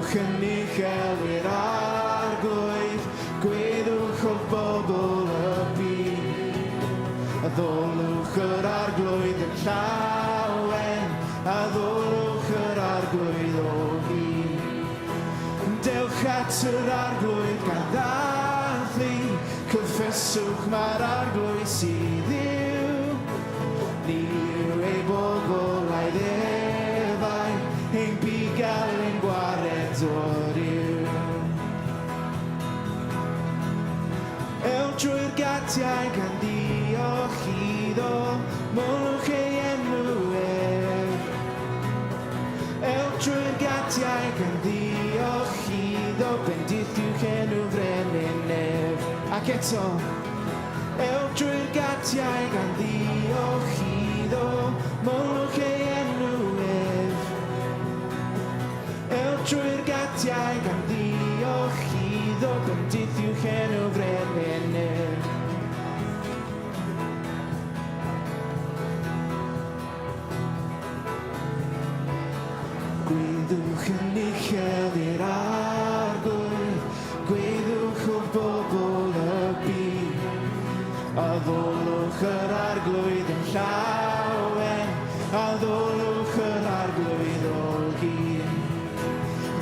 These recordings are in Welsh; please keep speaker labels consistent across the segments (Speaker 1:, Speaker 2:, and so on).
Speaker 1: Gwyddwch yn uchel i'r Arglwydd, gwyddwch o bobl y byd. Addolwch yr Arglwydd yn llawen, addolwch yr Arglwydd o hyd. Dewch at yr Arglwydd gan ddathlu, cyffeswch mai'r Arglwydd sydd Dduw. Ni yw ei bobl a'i ddefaid, ein bugail, ein gwared o ryw. Ewch drwy'r gatiau gan ddiolch iddo, molwch ei enw ef. Ewch drwy'r gatiau gan ddiolch iddo, bendithiwch enw frenin ef. Ac eto. Ewch drwy'r gatiau gan ddiolch iddo, molwch ei enw ef. Ewch drwy'r gatiau gan ddiolch iddo, bendithiwch enw frenin ef. Gwyddwch yn uchel i'r Arglwydd, Gwyddwch o bobl y byd, addolwch yr Arglwydd yn llawen, addolwch yr Arglwydd o hyd.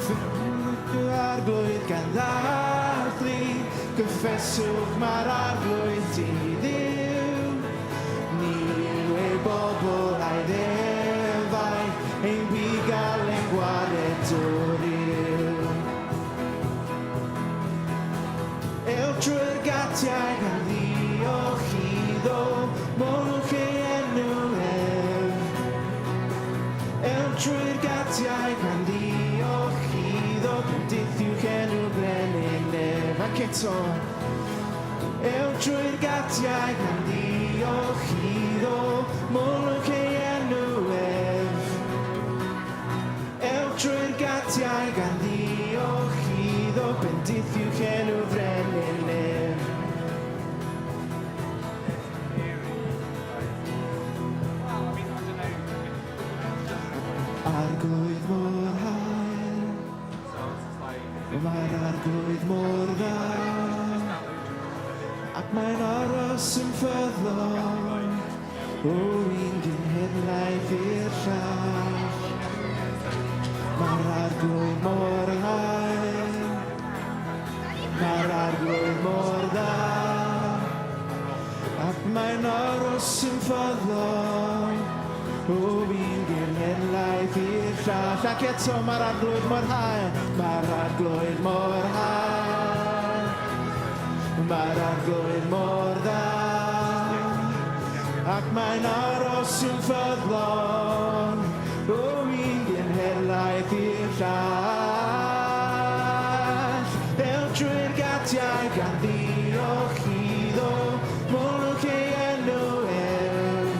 Speaker 1: Ffyddwch yr Arglwydd gan ddathlu, cyffeswch mai'r Arglwydd sydd Dduw. Ni yw ei bobl a'i ddefaid, ein bugail, ein gwaredwr yw. Ewch drwy'r gatiau gan ddiolch iddo, molwch ei enw ef. Ewch drwy'r gatiau gan ddiolch iddo, bendithiwch enw brenin ef. Ac eto, ewch drwy'r gatiau gan ddiolch iddo, molwch ei enw ef. Ewch drwy'r gatiau gan ddiolch iddo, bendithiwch enw frenin ef. Arglwydd mor hael, mae'r Arglwydd mor dda, ac mae'n aros yn ffyddlon. O un genhedlaeth i'r llall, mae'r Arglwydd mor hael, mae'r Arglwydd mor dda, ac mae'n aros yn ffyddlon. O un genhedlaeth i'r llall, ac eto mae'r Arglwydd mor hael, mae'r Arglwydd mor hael, mae'r Arglwydd mor dda. Ac mae'n aros yn ffyddlon o un genhedlaeth i'r llall. Ewch trwy'r gatiau gan ddiolch iddo, molwch ei enw ef.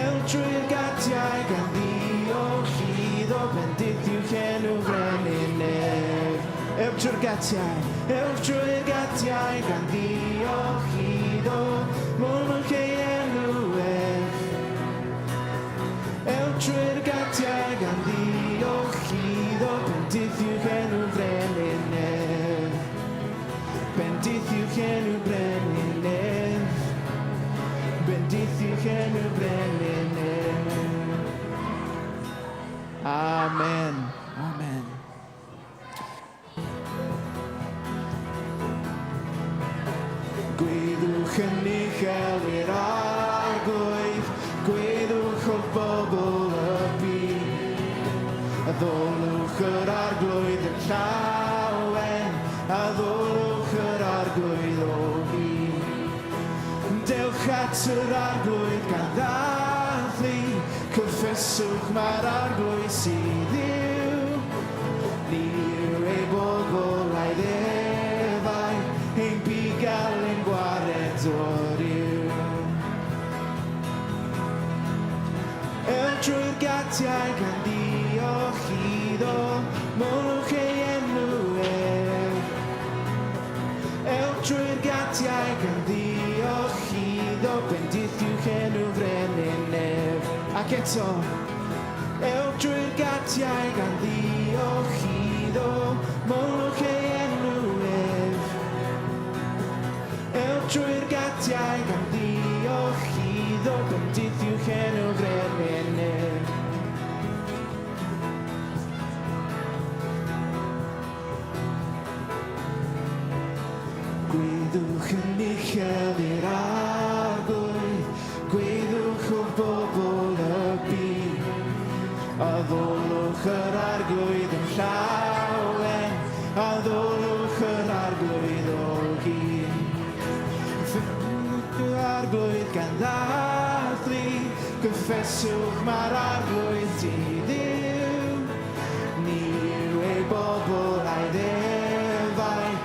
Speaker 1: Ewch trwy'r gatiau gan ddiolch iddo, bendithiwch enw frenin ef. Ewch trwy'r gatiau, ewch trwy'r gatiau gan ddiolch iddo, molwch ei enw ef. Ewch trwy'r gatiau gan ddiolch iddo, bendithiwch enw brenin ef. Bendithiwch enw brenin ef. Bendithiwch enw brenin ef. Amen. Amen. Gwyddwch yn uchel i'r Arglwydd, gwyddwch o bobl y byd. Addolwch yr Arglwydd yn llawen, addolwch yr Arglwydd o hyd. Dewch at yr Arglwydd gan ddathlu, cyffeswch mai'r Arglwydd sydd Dduw. Ni yw ei bobl a'i ddefaid, ein bugail, ein gwaredwr yw. Ewch drwy'r gatiau gan ddiolch iddo, molwch ei enw ef. Ewch drwy'r gatiau gan ddiolch iddo, bendithiwch enw frenin ef. Ac eto, Ewch drwy'r gatiau gan ddiolch Canwch yn uchel i'r Arglwydd, gwaeddwch o bobl y byd. Addolwch yr Arglwydd yn llawen, addolwch yr Arglwydd o hyd. Ffyddwch yr Arglwydd gan ddathlu, cyffeswch mae'r Arglwydd sydd Dduw. Ni yw ei bobl a'i ddefaid.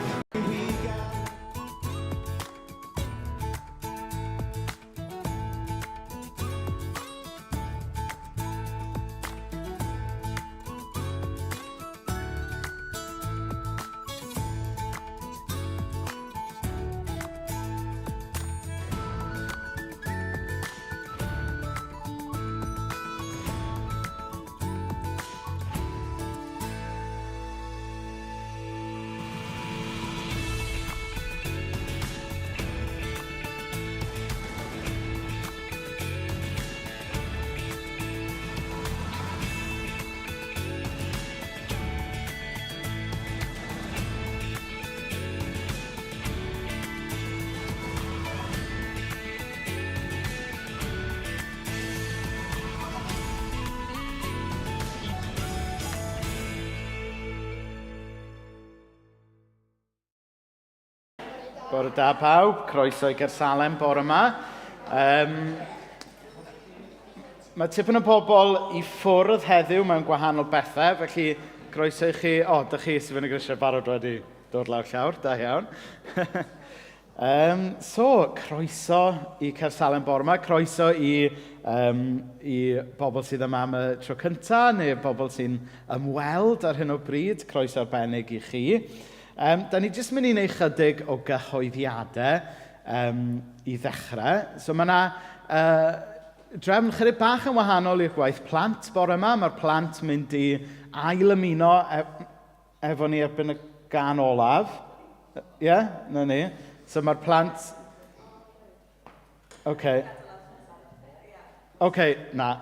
Speaker 2: Bore da pawb, croeso i Gersalem bore yma. Um, mae tipyn o bobl i ffwrdd heddiw mewn gwahanol bethau, felly croeso i chi... O, dych chi sydd fyny grisiau barod wedi dod lawr llawr, da iawn. Um, so, croeso i Caersalem bore yma, croeso i, um, i bobl sydd yma am y tro cyntaf, neu bobl sy'n ymweld ar hyn o bryd, croeso arbennig i chi. Um, da ni jyst mynd i wneud chydig o gyhoeddiadau um, i ddechrau. So mae yna uh, drefn chydig bach yn wahanol i'r gwaith plant bore yma. Mae'r plant mynd i ail ymuno e efo ni erbyn y gan olaf. Ie, yeah? Na ni. So mae'r plant... Oce. Okay. Oce, okay, na.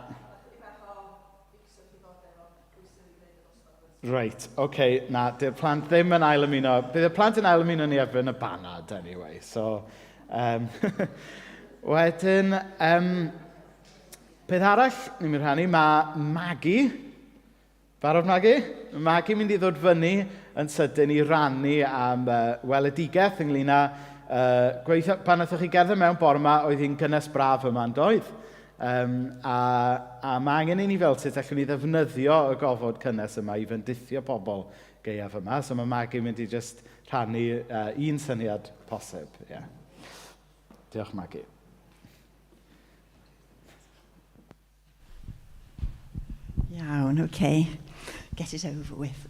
Speaker 2: Reit, oce, okay, na, dy'r plant ddim yn ail ymuno. Bydd y plant yn ail ymuno ni erbyn y banad, anyway. So, um, wedyn, um, peth arall ni'n mynd rhannu, mae Maggie, Barod Magi? Mae Magi'n mynd i ddod fyny yn sydyn i rannu am uh, weledigaeth ynglyn â uh, gweithio... Pan wnaethoch chi gerdded mewn bore yma, oedd hi'n gynnes braf yma yn doedd? Um, a, a mae angen i ni fel sut allwn ni ddefnyddio y gofod cynnes yma i fendithio pobl gaeaf yma. So mae Magi'n mynd i just rhannu uh, un syniad posib. Yeah. Diolch Magi.
Speaker 3: Iawn, oce. Okay. Get it over with.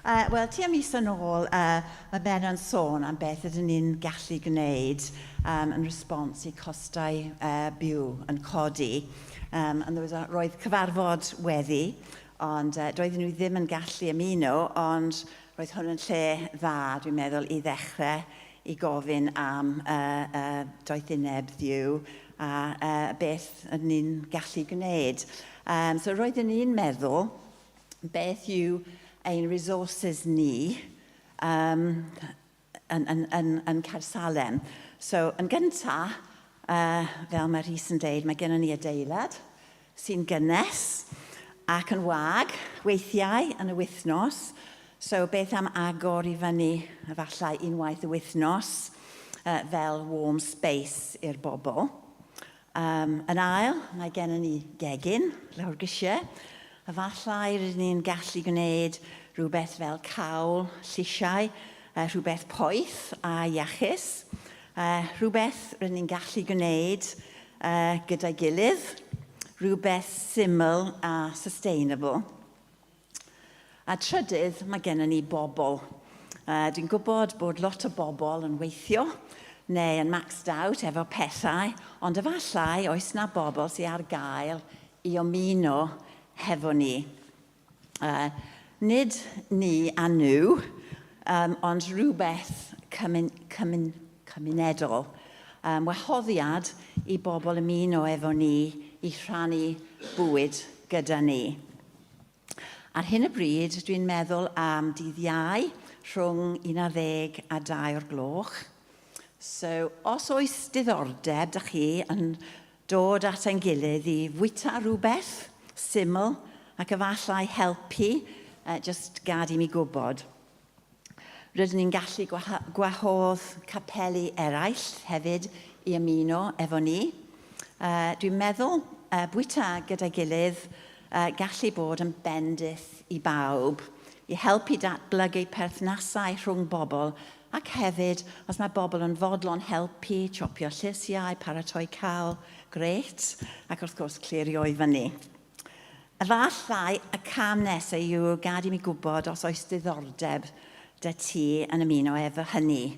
Speaker 3: uh, Wel, tua mis yn ôl, uh, mae Ben yn sôn am beth ydyn ni'n gallu gwneud um, yn response i costau uh, byw yn codi. Um, and there was a, roedd cyfarfod weddi, ond uh, doedden nhw ddim yn gallu ymuno, ond roedd hwn yn lle dda, dwi'n meddwl, i ddechrau i gofyn am uh, uh, doethineb Dduw a uh, beth ydyn ni'n gallu gwneud. Um, so roeddwn ni'n meddwl beth yw ein resources ni um, yn, yn, yn, yn Caersalem. So, yn gyntaf, uh, fel mae Rhys yn deud, mae gennym ni adeilad sy'n gynnes ac yn wag weithiau yn y wythnos. So beth am agor i fyny efallai unwaith y wythnos uh, fel warm space i'r bobl. Um, yn ail, mae gennym ni gegin lawr grisiau. Efallai rydyn ni'n gallu gwneud rhywbeth fel cawl, llysiau, uh, rhywbeth poeth a iachus. Uh, rhywbeth rydyn ni'n gallu gwneud uh, gyda'i gilydd, rhywbeth syml a sustainable. A trydydd, mae gennym ni bobl. Uh, dwi'n gwybod bod lot o bobl yn weithio neu yn maxed out efo pethau, ond efallai oes na bobl sydd ar gael i ymuno hefo ni. Uh, nid ni a nhw, um, ond rhywbeth cymun, cymun, cymunedol. Um, wahoddiad i bobl ymuno efo ni i rhannu bwyd gyda ni. Ar hyn o bryd, dwi'n meddwl am dydd Iau, rhwng 11 a 2 o'r gloch. So, os oes diddordeb da chi yn dod at ein gilydd i fwyta rhywbeth syml ac efallai helpu, just gad i mi gwybod. Rydyn ni'n gallu gwahodd capeli eraill hefyd i ymuno efo ni. Dwi'n meddwl bwyta gyda'i gilydd gallu bod yn bendith i bawb, i helpu datblygu perthnasau rhwng bobl ac hefyd, os mae bobl yn fodlon helpu, chopio llysiau, paratoi cawl, grêt, ac wrth gwrs clirio i fyny. Efallai y cam nesaf yw gad i mi gwybod os oes diddordeb 'da ti yn ymuno efo hynny.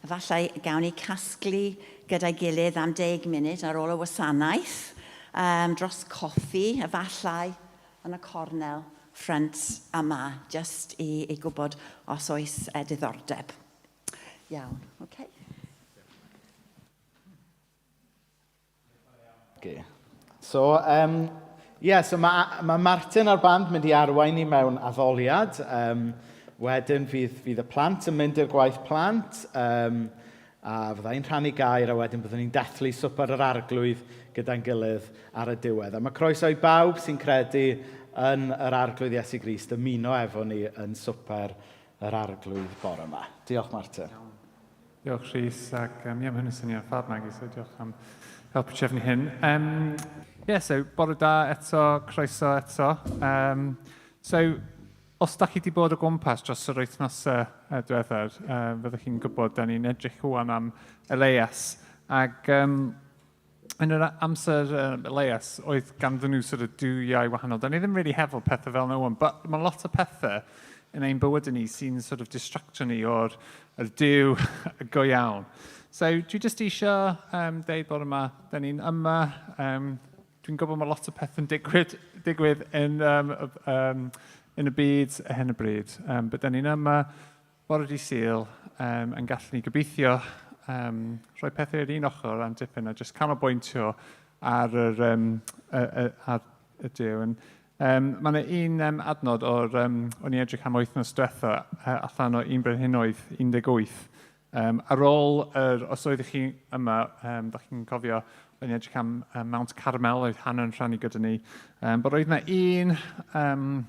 Speaker 3: Efallai gawn ni casglu gyda'i gilydd am deg munud ar ôl y wasanaeth, dros coffi, efallai, yn y cornel ffrynt yma, jyst i, i gwybod os oes diddordeb. Iawn, oce. Okay.
Speaker 2: Okay. So, yeah, so mae, ma Martin a'r band mynd i arwain ni mewn addoliad. Wedyn fydd, fydd y plant yn mynd i'r gwaith plant, a fyddai'n rhannu gair, a wedyn byddwn ni'n dathlu swper yr arglwydd gyda'n gilydd ar y diwedd. A mae croeso i bawb sy'n credu yn yr arglwydd Iesu Grist ymuno efo ni yn swper yr arglwydd bore yma. Diolch, Martin. Iawn.
Speaker 4: Diolch Rhys, ac ie, mae hwn yn syniad ffab Maggie, so diolch am helpu trefnu hyn. Yeah, so bore da eto, croeso eto. So, os da chi wedi bod o gwmpas dros yr wythnosau diweddar, fyddwch chi'n gwybod, da ni'n edrych rwan am Elias, ac yn yr amser Elias, oedd ganddyn nhw sort of duwiau wahanol. Da ni ddim really hefo pethau fel yna wan, but mae lot o pethau yn ein bywyd ni sy'n sort of distractio ni o'r yr Duw go iawn. So dwi jyst eisiau deud bod yma, da ni'n yma, dwi'n gwybod mae lot o pethau'n digwydd, digwydd yn, yn y byd ar hyn o bryd, but da ni'n yma, Bore dydd Sul, yn gallu ni gobeithio rhoi pethau i'r un ochr am dipyn a jyst canolbwyntio ar, yr, um, ar y Duw. And, mae yna un adnod o'r, o'n i edrych am wythnos diwetha, allan o Un Brenhinoedd 18. Ar ôl, yr, os oeddech chi yma, da chi'n cofio, o'n i edrych am Mount Carmel, oedd Hannah yn rhannu gyda ni. But oedd yna un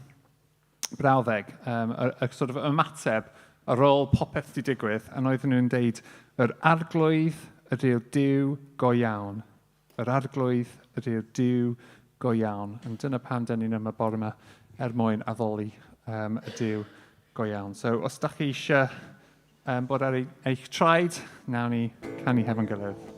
Speaker 4: brawddeg, y, y sort of ymateb ar ôl popeth wedi digwydd, a oedden nhw'n deud, yr arglwydd ydy'r Duw go iawn. Yr arglwydd ydy'r Duw go iawn. And dyna pam dyn ni'n yma bore yma er mwyn addoli y Duw go iawn. So, os da chi eisiau bod ar eich traed, nawn ni canu hefo'n gilydd.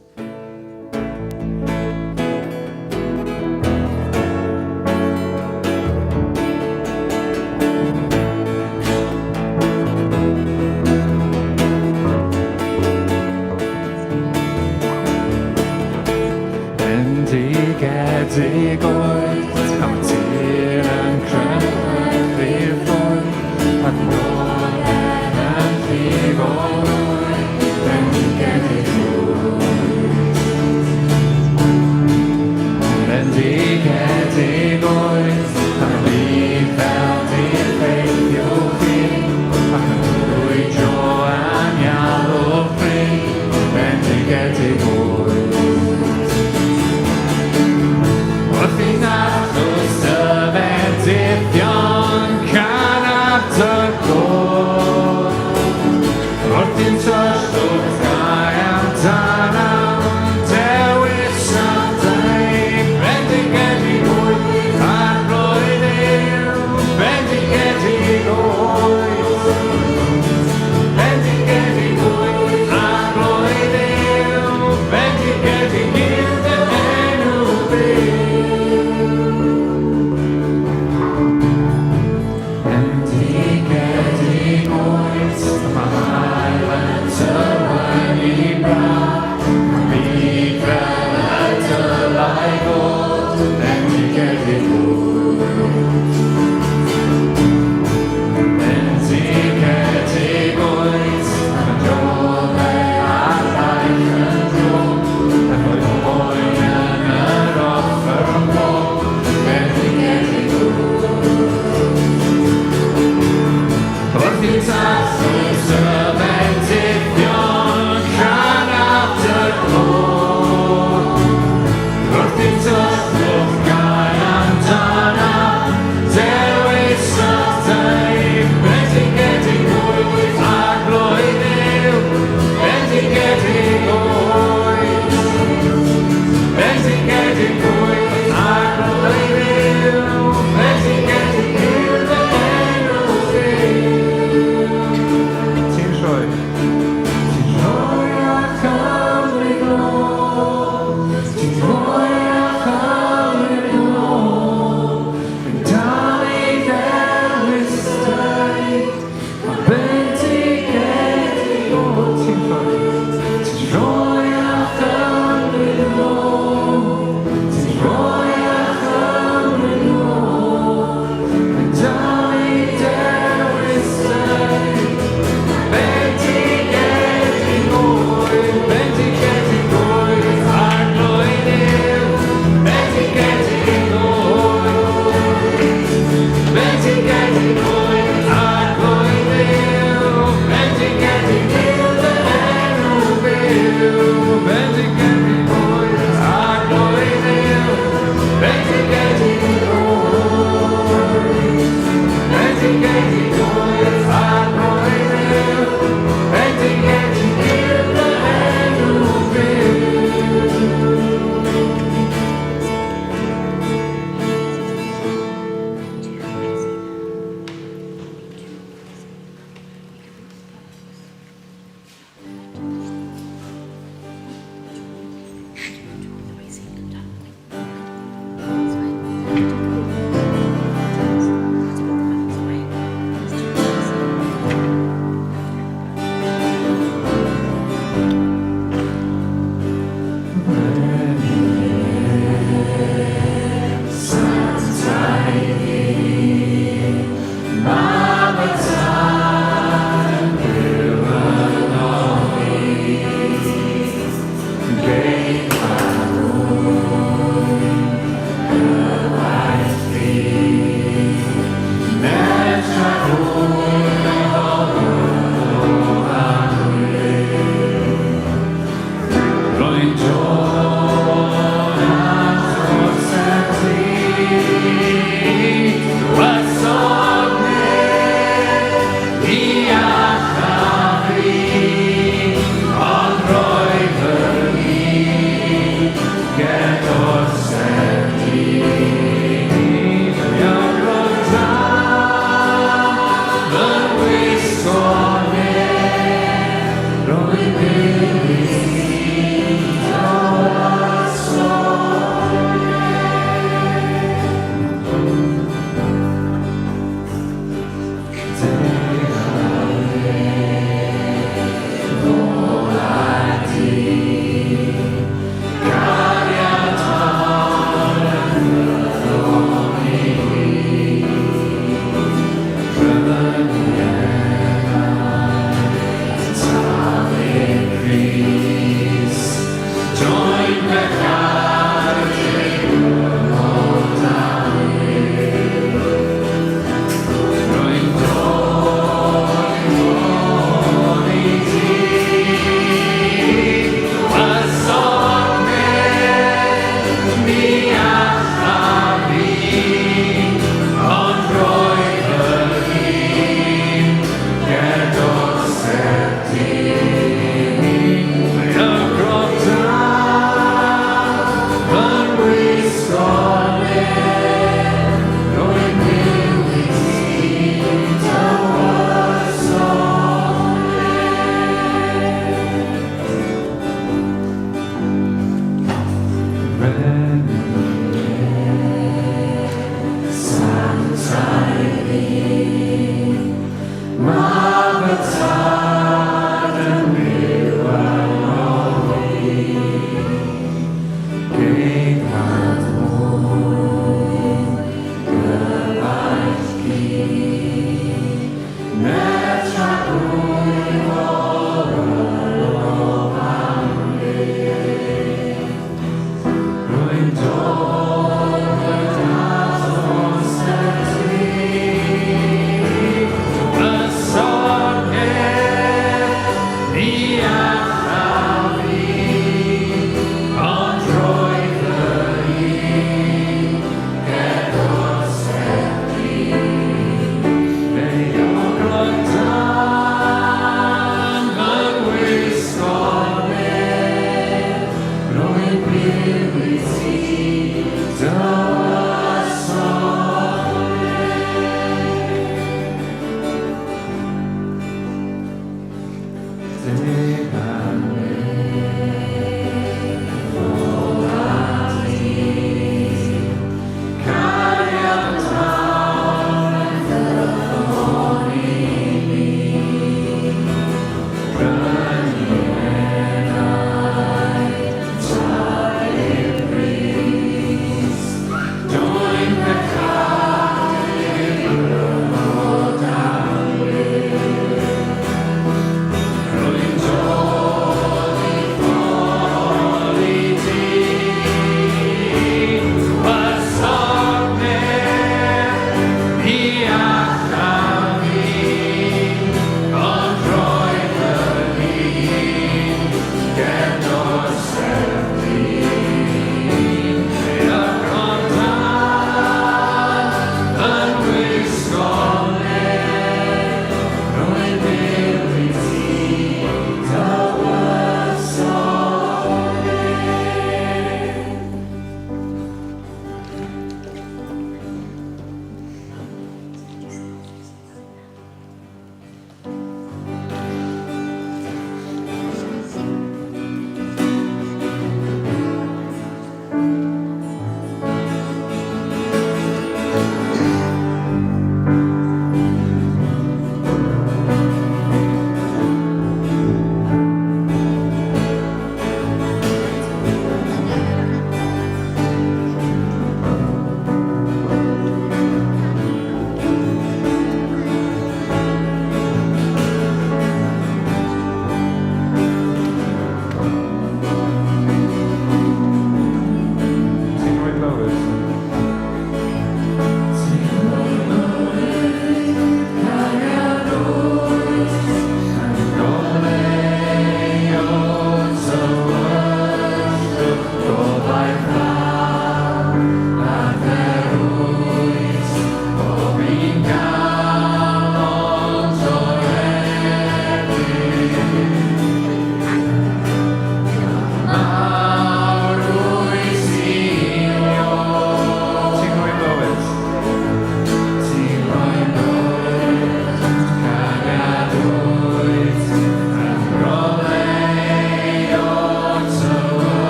Speaker 4: Bendigedig oed, am tir yn cryfhau'r ffordd, ac môr yn llifo bendigedig oed. Bendigedig oed, am fydd fel diffeithiwch chi, ac yn brwydro anialwch prin, bendigedig oed. Wrth i ddarllwys dy fendithion can ar dy gof, wrth i'n tyllwch gau amdanam dewis a dau bendigedig oed.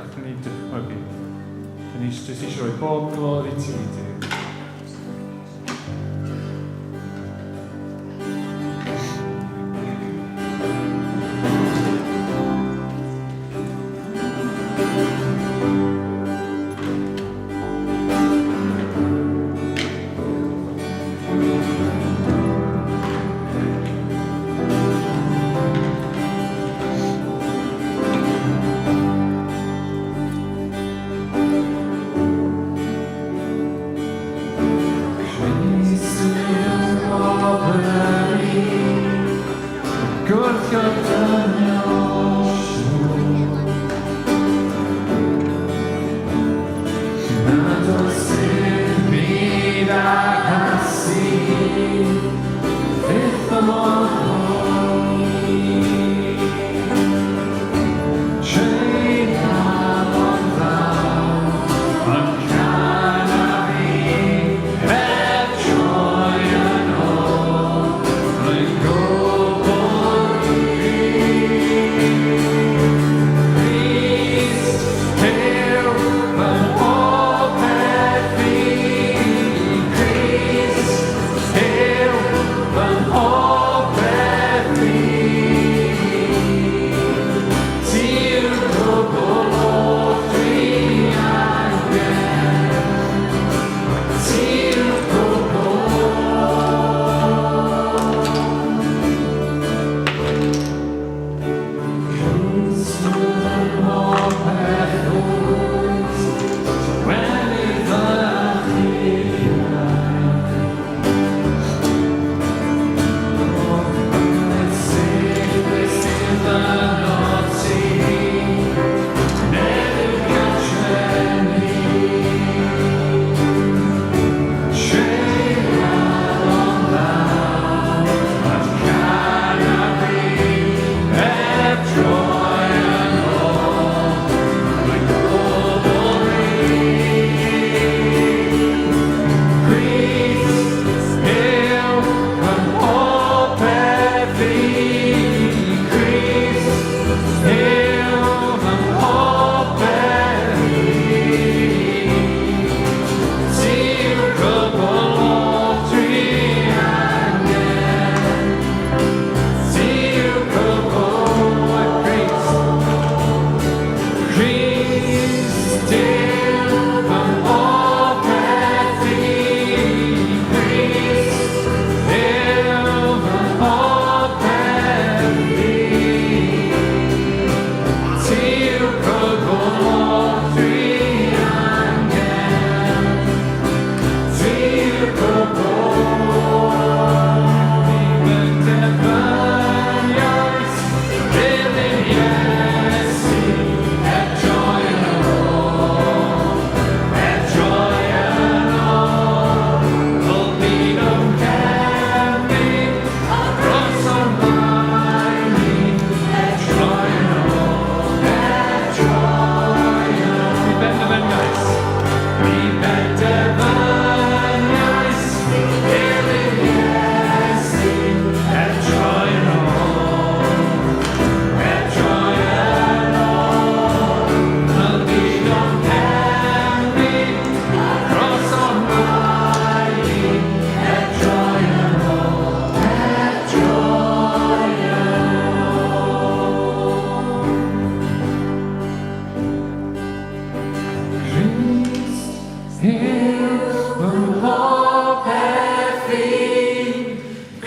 Speaker 4: allwn ni dychmygu. Dyn ni jyst eisiau rhoi bob glod i ti, Duw.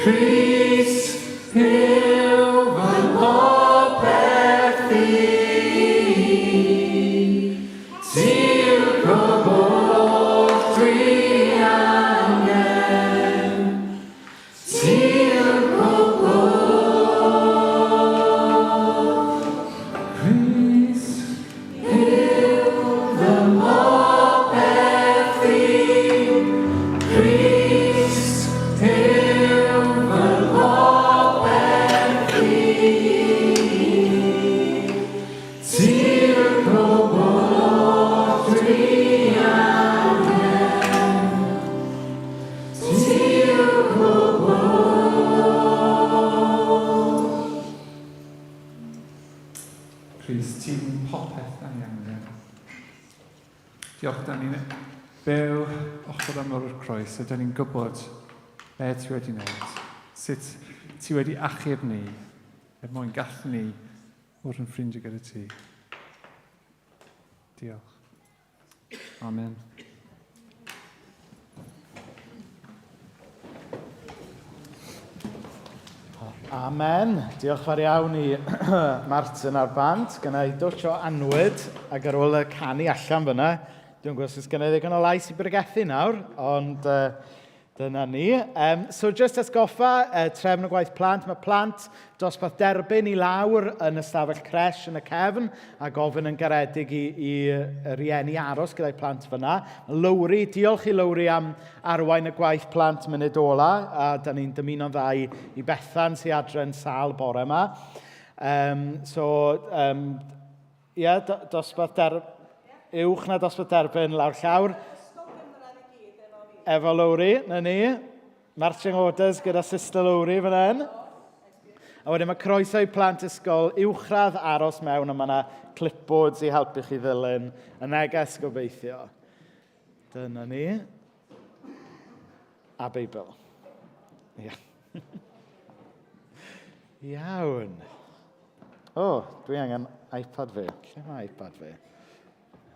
Speaker 1: Christ, yw fy
Speaker 4: Diolch, da ni'n byw ochr yn o'r croes a da ni'n gwybod be ti wedi wneud, sut ti wedi achub ni er mwyn gallu ni fod yn ffrindiau gyda ti. Diolch. Amen.
Speaker 2: Amen. Diolch fawr iawn i Martin a'r band. Gynna i dwtch o anwyd ac ar ôl y canu allan fyna, dwi'n gwybod os gynna i ddigon o lais i bregethu nawr, ond uh, Dyna ni. Um, so jyst atgoffa, uh, trefn y gwaith plant. Mae plant dosbarth derbyn i lawr yn y stafell cresh yn y cefn a gofyn yn garedig i, i rieni aros gyda'i plant fyna. Lowri, diolch i Lowri am arwain y gwaith plant munud ola a da ni'n dymuno'n dda i, i Bethan sy'n adre'n sal bore yma. Um, so, um, ie, yeah, dosbarth der... Uwch na dosbarth derbyn lawr llawr. Efo Lowri, na ni. Marching orders gyda Sister Lowri fan hyn. A wedyn mae croeso i plant ysgol uwchradd aros mewn a mae yna clipboards i helpu chi ddilyn y neges gobeithio. Dyna ni. A Beibl. Ia. Iawn. O, oh, dwi angen iPad fi. Lle mae iPad fi?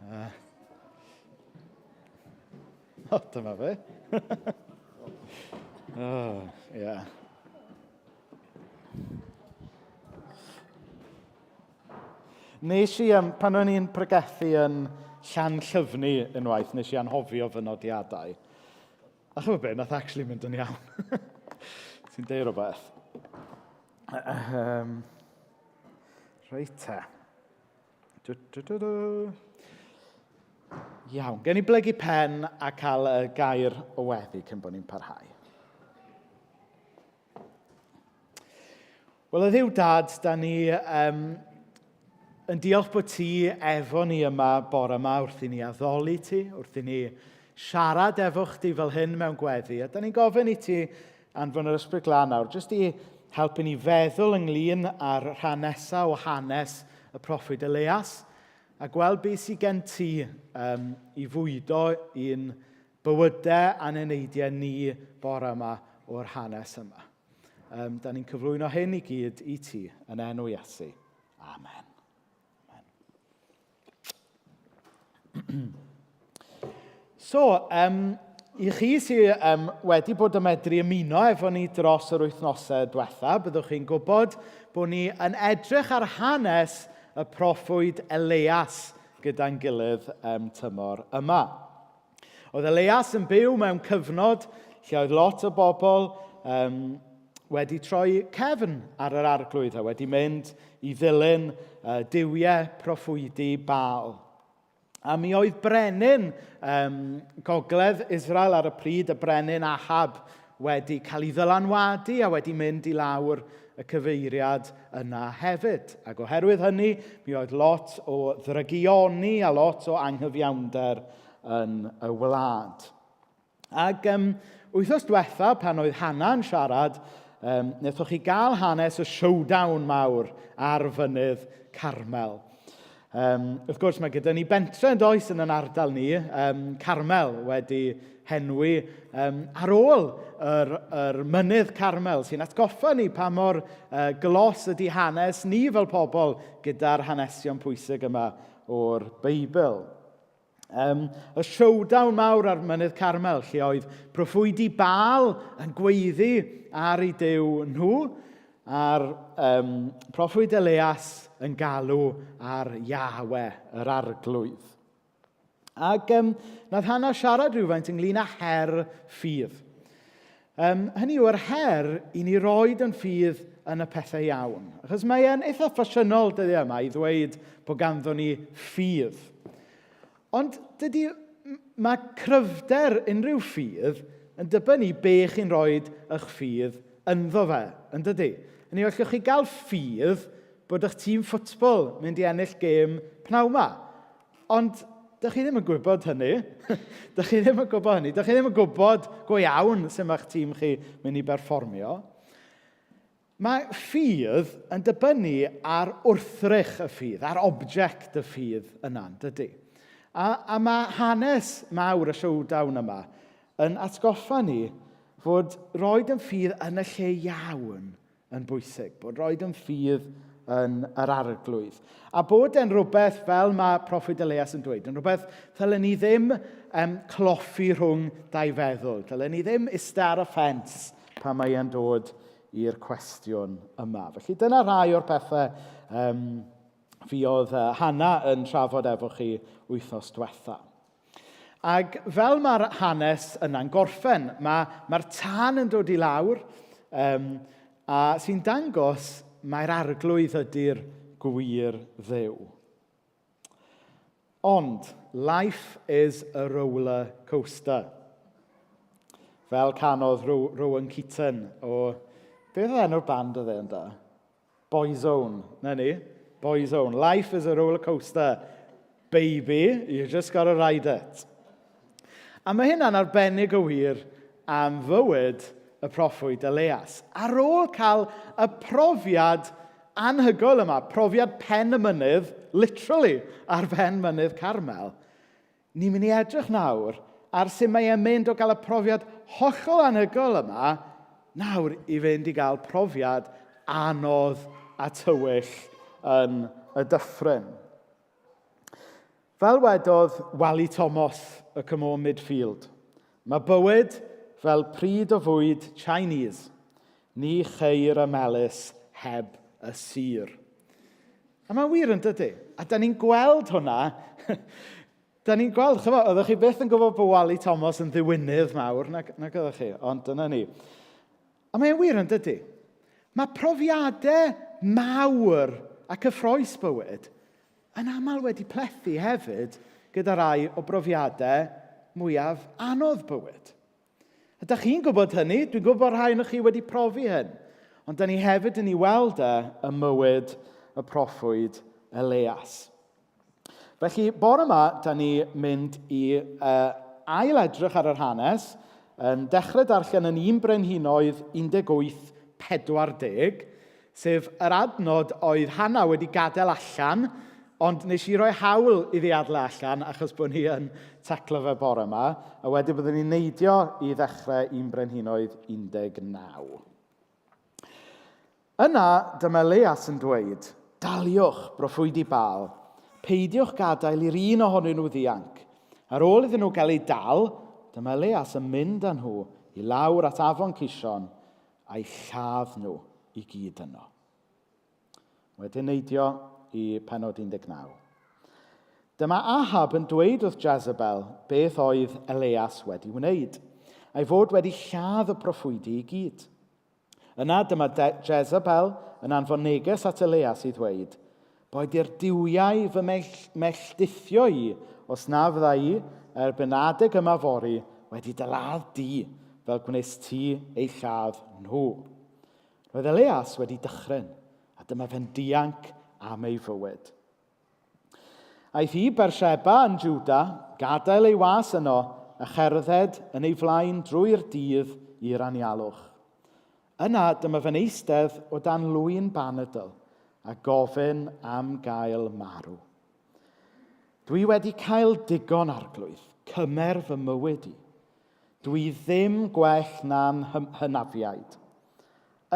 Speaker 2: Uh. O, dyma fe. oh, yeah. Nes i, um, pan o'n i'n pregethu yn Llanllyfni unwaith, nes i anghofio fy nodiadau. A chymod be, nath actually mynd yn iawn. Ti'n deud rhywbeth. Um, reit te. Du, du, du, du. Iawn, gen i blygu pen a cael y gair o weddi cyn bod ni'n parhau. Wel, y ddiw dad, da ni um, yn diolch bod ti efo ni yma bore yma wrth i ni addoli ti, wrth i ni siarad efo chdi fel hyn mewn gweddi. A da ni'n gofyn i ti anfon yr ysbryd glân nawr, jyst i helpu ni feddwl ynglyn â'r rhan nesaf o hanes y proffwyd Elias, a gweld beth sydd gen ti um, i fwydo i'n bywydau a'n eneidiau ni bore yma o'r hanes yma. Um, da ni'n cyflwyno hyn i gyd i ti yn enw Iesu. Amen. Amen. So, um, i chi sydd um, wedi bod yn medru ymuno efo ni dros yr wythnosau diwetha, byddwch chi'n gwybod bod ni yn edrych ar hanes y proffwyd Elias gyda'n gilydd um, tymor yma. Oedd Elias yn byw mewn cyfnod lle oedd lot o bobl um, wedi troi cefn ar yr arglwydd a wedi mynd i ddilyn uh, duwiau proffwydi Baal. A mi oedd brenin um, gogledd Israel ar y pryd, y brenin Ahab, wedi cael ei ddylanwadu a wedi mynd i lawr y cyfeiriad yna hefyd. Ac oherwydd hynny, mi oedd lot o ddrygioni a lot o anghyfiawnder yn y wlad. Ac um, wythnos diwetha, pan oedd Hannah yn siarad, um, wnaethoch chi gael hanes y showdown mawr ar fynydd Carmel. Um, wrth gwrs, mae gyda ni bentre yn does yn yn ardal ni, um, Carmel, wedi henwi um, ar ôl yr, yr mynydd Carmel, sy'n atgoffa ni pa mor uh, glos ydy hanes ni fel pobl gyda'r hanesion pwysig yma o'r Beibl. Um, y showdown mawr ar Mynydd Carmel, lle oedd proffwydi Baal yn gweiddi ar ei dew nhw, a'r um, proffwyd Elias yn galw ar Yahwe, yr arglwydd. Ac um, nath Hannah siarad rhywfaint ynglyn â her ffydd. Um, hynny yw, yr her i ni roed yn ffydd yn y pethau iawn. Achos mae e'n eitha ffasiynol dyddiau yma i ddweud bod ganddo ni ffydd. Ond dydy, mae cryfder unrhyw ffydd yn dibynnu be chi'n rhoi eich ffydd ynddo fe, yn dydy? Hynny yw, allwch chi gael ffydd bod eich tîm ffwtbol mynd i ennill gêm pnawn 'ma. Ond dych chi ddim yn gwybod hynny. dych chi ddim yn gwybod hynny. Dych chi ddim yn gwybod go iawn sut mae'ch tîm chi mynd i berfformio. Mae ffydd yn dibynnu ar wrthrych y ffydd, ar object y ffydd yna, dydy. A, a mae hanes mawr y showdown yma yn atgoffa ni fod roed yn ffydd yn y lle iawn yn bwysig, bod roed yn ffydd yn yr arglwydd. A bod e'n rhywbeth, fel mae proffwyd Elias yn dweud, yn rhywbeth ddylen ni ddim um, cloffi rhwng dau feddwl. Dylen ni ddim iste ar y ffens pan mae e'n dod i'r cwestiwn yma. Felly dyna rhai o'r pethau um, fuodd uh, Hannah yn trafod efo chi wythnos diwetha. Ac fel mae'r hanes yna'n gorffen, mae'r mae tân yn dod i lawr, um, a sy'n dangos mae'r arglwydd ydy'r gwir ddew. Ond, life is a roller coaster. Fel canodd Rowan Keaton o... Beth oedd enw'r band oedd e yn da? Boyzone. Na ni. Boyzone. Life is a roller coaster. Baby, you just gotta ride it. A mae hynna'n arbennig o wir am fywyd y proffwyd Elias. Ar ôl cael y profiad anhygoel yma, profiad pen y mynydd, literally ar ben mynydd Carmel, ni'n mynd i edrych nawr ar sut mae e'n mynd o gael y profiad hollol anhygoel yma nawr i fynd i gael profiad anodd a tywyll yn y dyffryn. Fel wedodd Wally Thomas y Come On Midfield, mae bywyd fel pryd o fwyd Chinese. Ni cheir y melys heb y sur. A mae'n wir yn dydy. A da ni'n gweld hwnna. da ni'n gweld, chyfo, oeddech chi byth yn gwybod bod Wally Thomas yn ddiwynydd mawr, nag, nag oeddech chi, ond dyna ni. A mae'n wir yn dydy. Mae profiadau mawr a cyffroes bywyd yn aml wedi plethu hefyd gyda rai o brofiadau mwyaf anodd bywyd. Ydych chi'n gwybod hynny? Dwi'n gwybod bod rhai ohonoch chi wedi profi hyn. Ond da ni hefyd yn ei weld e ym mywyd y proffwyd Elias. Felly, bore yma, da ni mynd i uh, ail edrych ar yr hanes, yn dechrau darllen yn 1 Brenhinoedd 18:40, sef yr adnod oedd Hannah wedi gadael allan, ond nes i roi hawl iddi adael allan achos bod ni yn taclo fe bore yma, a wedyn byddwn ni'n neidio i ddechrau 1 Brenhinoedd 19. Yna, dyma Elias yn dweud, Daliwch, broffwydi Baal, peidiwch gadael i'r un ohonyn nhw ddianc. Ar ôl iddyn nhw gael eu dal, dyma Elias yn mynd â nhw i lawr at afon Cishon a'u lladd nhw i gyd yno. Wedyn neidio i penod 19. Dyma Ahab yn dweud wrth Jezebel beth oedd Elias wedi wneud, a'i fod wedi lladd y proffwydi i gyd. Yna dyma Jezebel yn anfon neges at Elias i ddweud, Boed i'r duwiau fy melldithio i, os na fydda i, erbyn adeg yma fory, wedi dy ladd di, fel gwnes ti eu lladd nhw. Roedd Elias wedi dychryn, a dyma fe'n dianc am ei fywyd. Aeth i Beersheba yn Juda, gadael ei was yno, a cherdded yn ei flaen drwy'r dydd i'r anialwch. Yna dyma fe'n eistedd o dan lwyn banadl a gofyn am gael marw. Dwi wedi cael digon arglwydd, cymer fy mywyd i. Dwi ddim gwell na'n hynafiaid.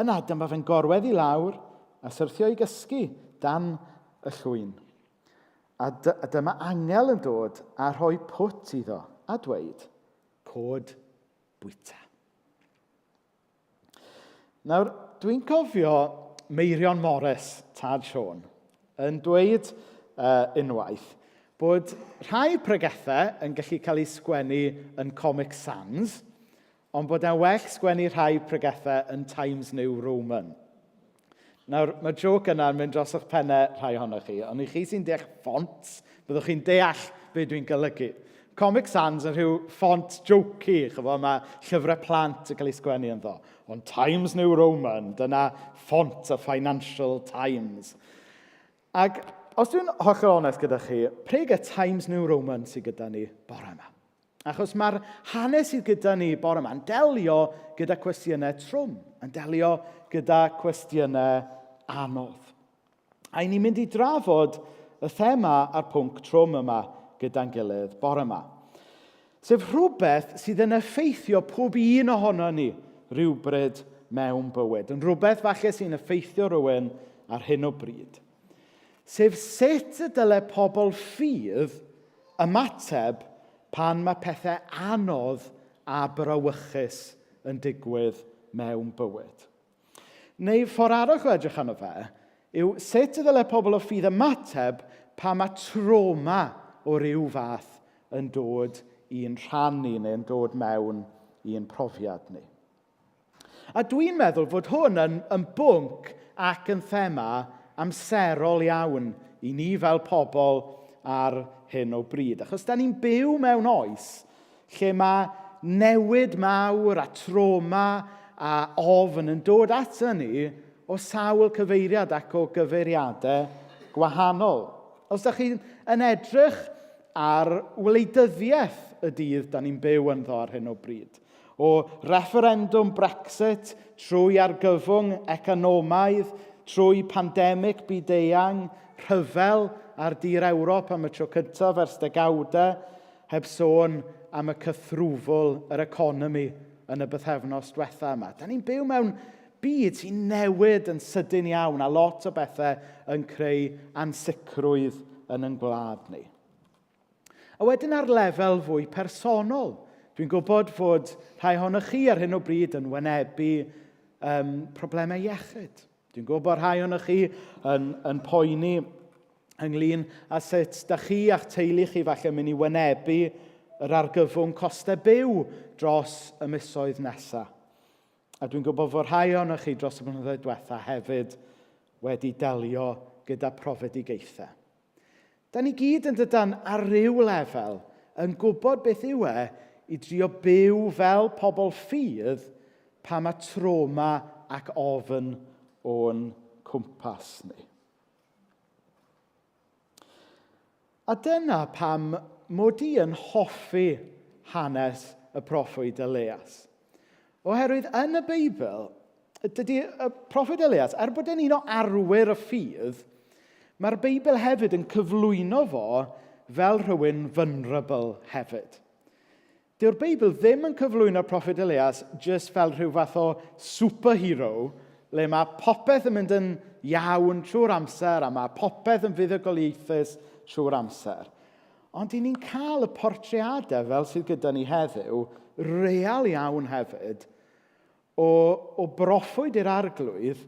Speaker 2: Yna dyma fe'n gorwedd i lawr a syrthio i gysgu dan y llwyn. A, a dyma angel yn dod a rhoi pwt iddo a dweud, cod bwyta. Nawr, dwi'n cofio Meirion Morris, tad Siôn, yn dweud uh, unwaith bod rhai pregethau yn gallu cael eu sgwennu yn Comic Sans, ond bod e'n well sgwennu rhai pregethau yn Times New Roman. Nawr, mae'r joc yna'n mynd dros eich pennau rhai ohonoch chi, ond i chi sy'n deall ffont, byddwch chi'n deall be dwi'n golygu. Comic Sans yn rhyw ffont jokey, chyfo, mae llyfrau plant yn cael ei sgwennu ynddo. Ond Times New Roman, dyna ffont y Financial Times. Ac os dwi'n hollol onest gyda chi, preg y Times New Roman sydd gyda ni bore yma. Achos mae'r hanes sydd gyda ni bore yma yn delio gyda cwestiynau trwm, yn delio gyda cwestiynau anodd. A i ni'n mynd i drafod y thema a'r pwnc trwm yma gyda'n gilydd bore yma. Sef rhywbeth sydd yn effeithio pob un ohono ni rhywbryd mewn bywyd. Yn rhywbeth falle sy'n effeithio rhywun ar hyn o bryd. Sef sut y dyle pobl ffydd ymateb pan mae pethau anodd a brawychus yn digwydd mewn bywyd. Neu ffordd arall o edrych arno fe yw sut y ddylai pobl o ffydd ymateb pan mae trauma o ryw fath yn dod i'n rhan ni neu'n dod mewn i'n profiad ni. A dwi'n meddwl fod hwn yn, yn bwnc ac yn thema amserol iawn i ni fel pobl ar hyn o bryd. Achos da ni'n byw mewn oes lle mae newid mawr a trauma a ofn yn dod ato ni o sawl cyfeiriad ac o gyfeiriadau gwahanol. Os da chi'n yn edrych ar wleidyddiaeth y dydd da ni'n byw ynddo ar hyn o bryd, o refferendwm Brexit trwy argyfwng economaidd, trwy pandemig byd-eang, rhyfel ar dir Ewrop am y tro cyntaf ers degawdau, Heb sôn am y cythrwfl yr economi yn y bythefnos diwetha yma. Da ni'n byw mewn byd sy'n newid yn sydyn iawn a lot o bethau yn creu ansicrwydd yn ein gwlad ni. A wedyn ar lefel fwy personol, dwi'n gwybod fod rhai ohonoch chi ar hyn o bryd yn wynebu um, problemau iechyd. Dwi'n gwybod bod rhai ohonoch chi yn, yn poeni ynglyn â sut da chi a'ch teulu chi falle mynd i wynebu yr argyfwng costau byw dros y misoedd nesaf. A dwi'n gwybod fod rhai ohonoch chi dros y blynyddoedd diwetha hefyd wedi delio gyda profedigaethau. Da ni gyd yn dydan ar ryw lefel yn gwybod beth yw e i drio byw fel pobl ffydd pan mae trauma ac ofn o'n cwmpas ni. A dyna pam mod i yn hoffi hanes y proffwyd Elias. Oherwydd yn y Beibl, dydy y proffwyd Elias, er bod e'n un o arwyr y ffydd, mae'r Beibl hefyd yn cyflwyno fo fel rhywun vulnerable hefyd. Dyw'r Beibl ddim yn cyflwyno'r proffwyd Elias jyst fel rhyw fath o superhero le mae popeth yn mynd yn iawn trwy'r amser a mae popeth yn fuddugoliaethus trwy'r amser. Ond i ni'n cael y portreadau fel sydd gyda ni heddiw, real iawn hefyd, o, o broffwyd i'r arglwydd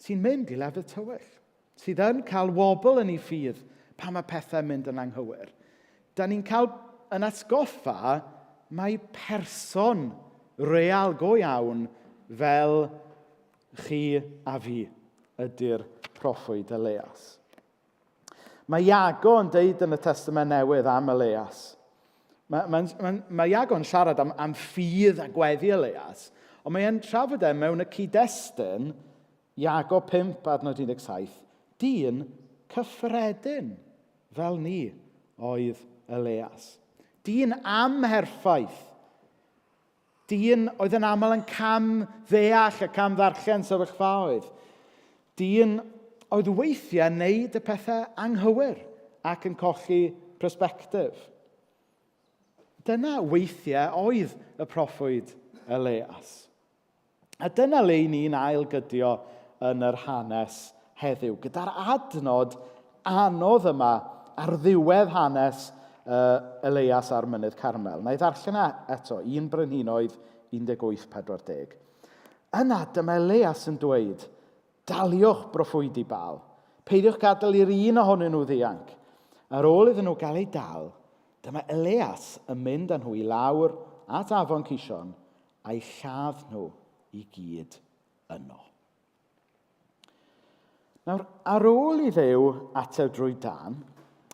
Speaker 2: sy'n mynd i lefydd tywyll, sydd yn cael wobl yn ei ffydd pan mae pethau'n mynd yn anghywir. Da ni'n cael yn atgoffa mai person real go iawn fel chi a fi ydy'r proffwyd Elias. Mae Iago yn deud yn y Testament Newydd am Elias. Mae, mae, mae, mae Iago yn siarad am, am ffydd a gweddi Elias, ond mae e'n trafod e mewn y cyd-destun Iago 5 adnod 17, dyn cyffredin fel ni oedd Elias. Dyn amherffaith. Dyn oedd yn aml yn cam ddeall a cam ddarllen sefyllfaoedd. Dyn oedd weithiau wneud y pethau anghywir ac yn colli perspectif. Dyna weithiau oedd y proffwyd Elias. A dyna le i ni'n ailgydio yn yr hanes heddiw, gyda'r adnod anodd yma ar ddiwedd hanes uh, Elias ar Mynydd Carmel. Na i ddarllen e eto, 1 Brenhinoedd 18.40. Yna dyma Elias yn dweud, daliwch broffwydi Baal. Peidiwch gadael i'r un ohonyn nhw ddianc. Ar ôl iddyn nhw gael eu dal, dyma Elias yn mynd â nhw i lawr at afon Cishon a'u lladd nhw i gyd yno. Nawr, ar ôl i Dduw ateb drwy dan,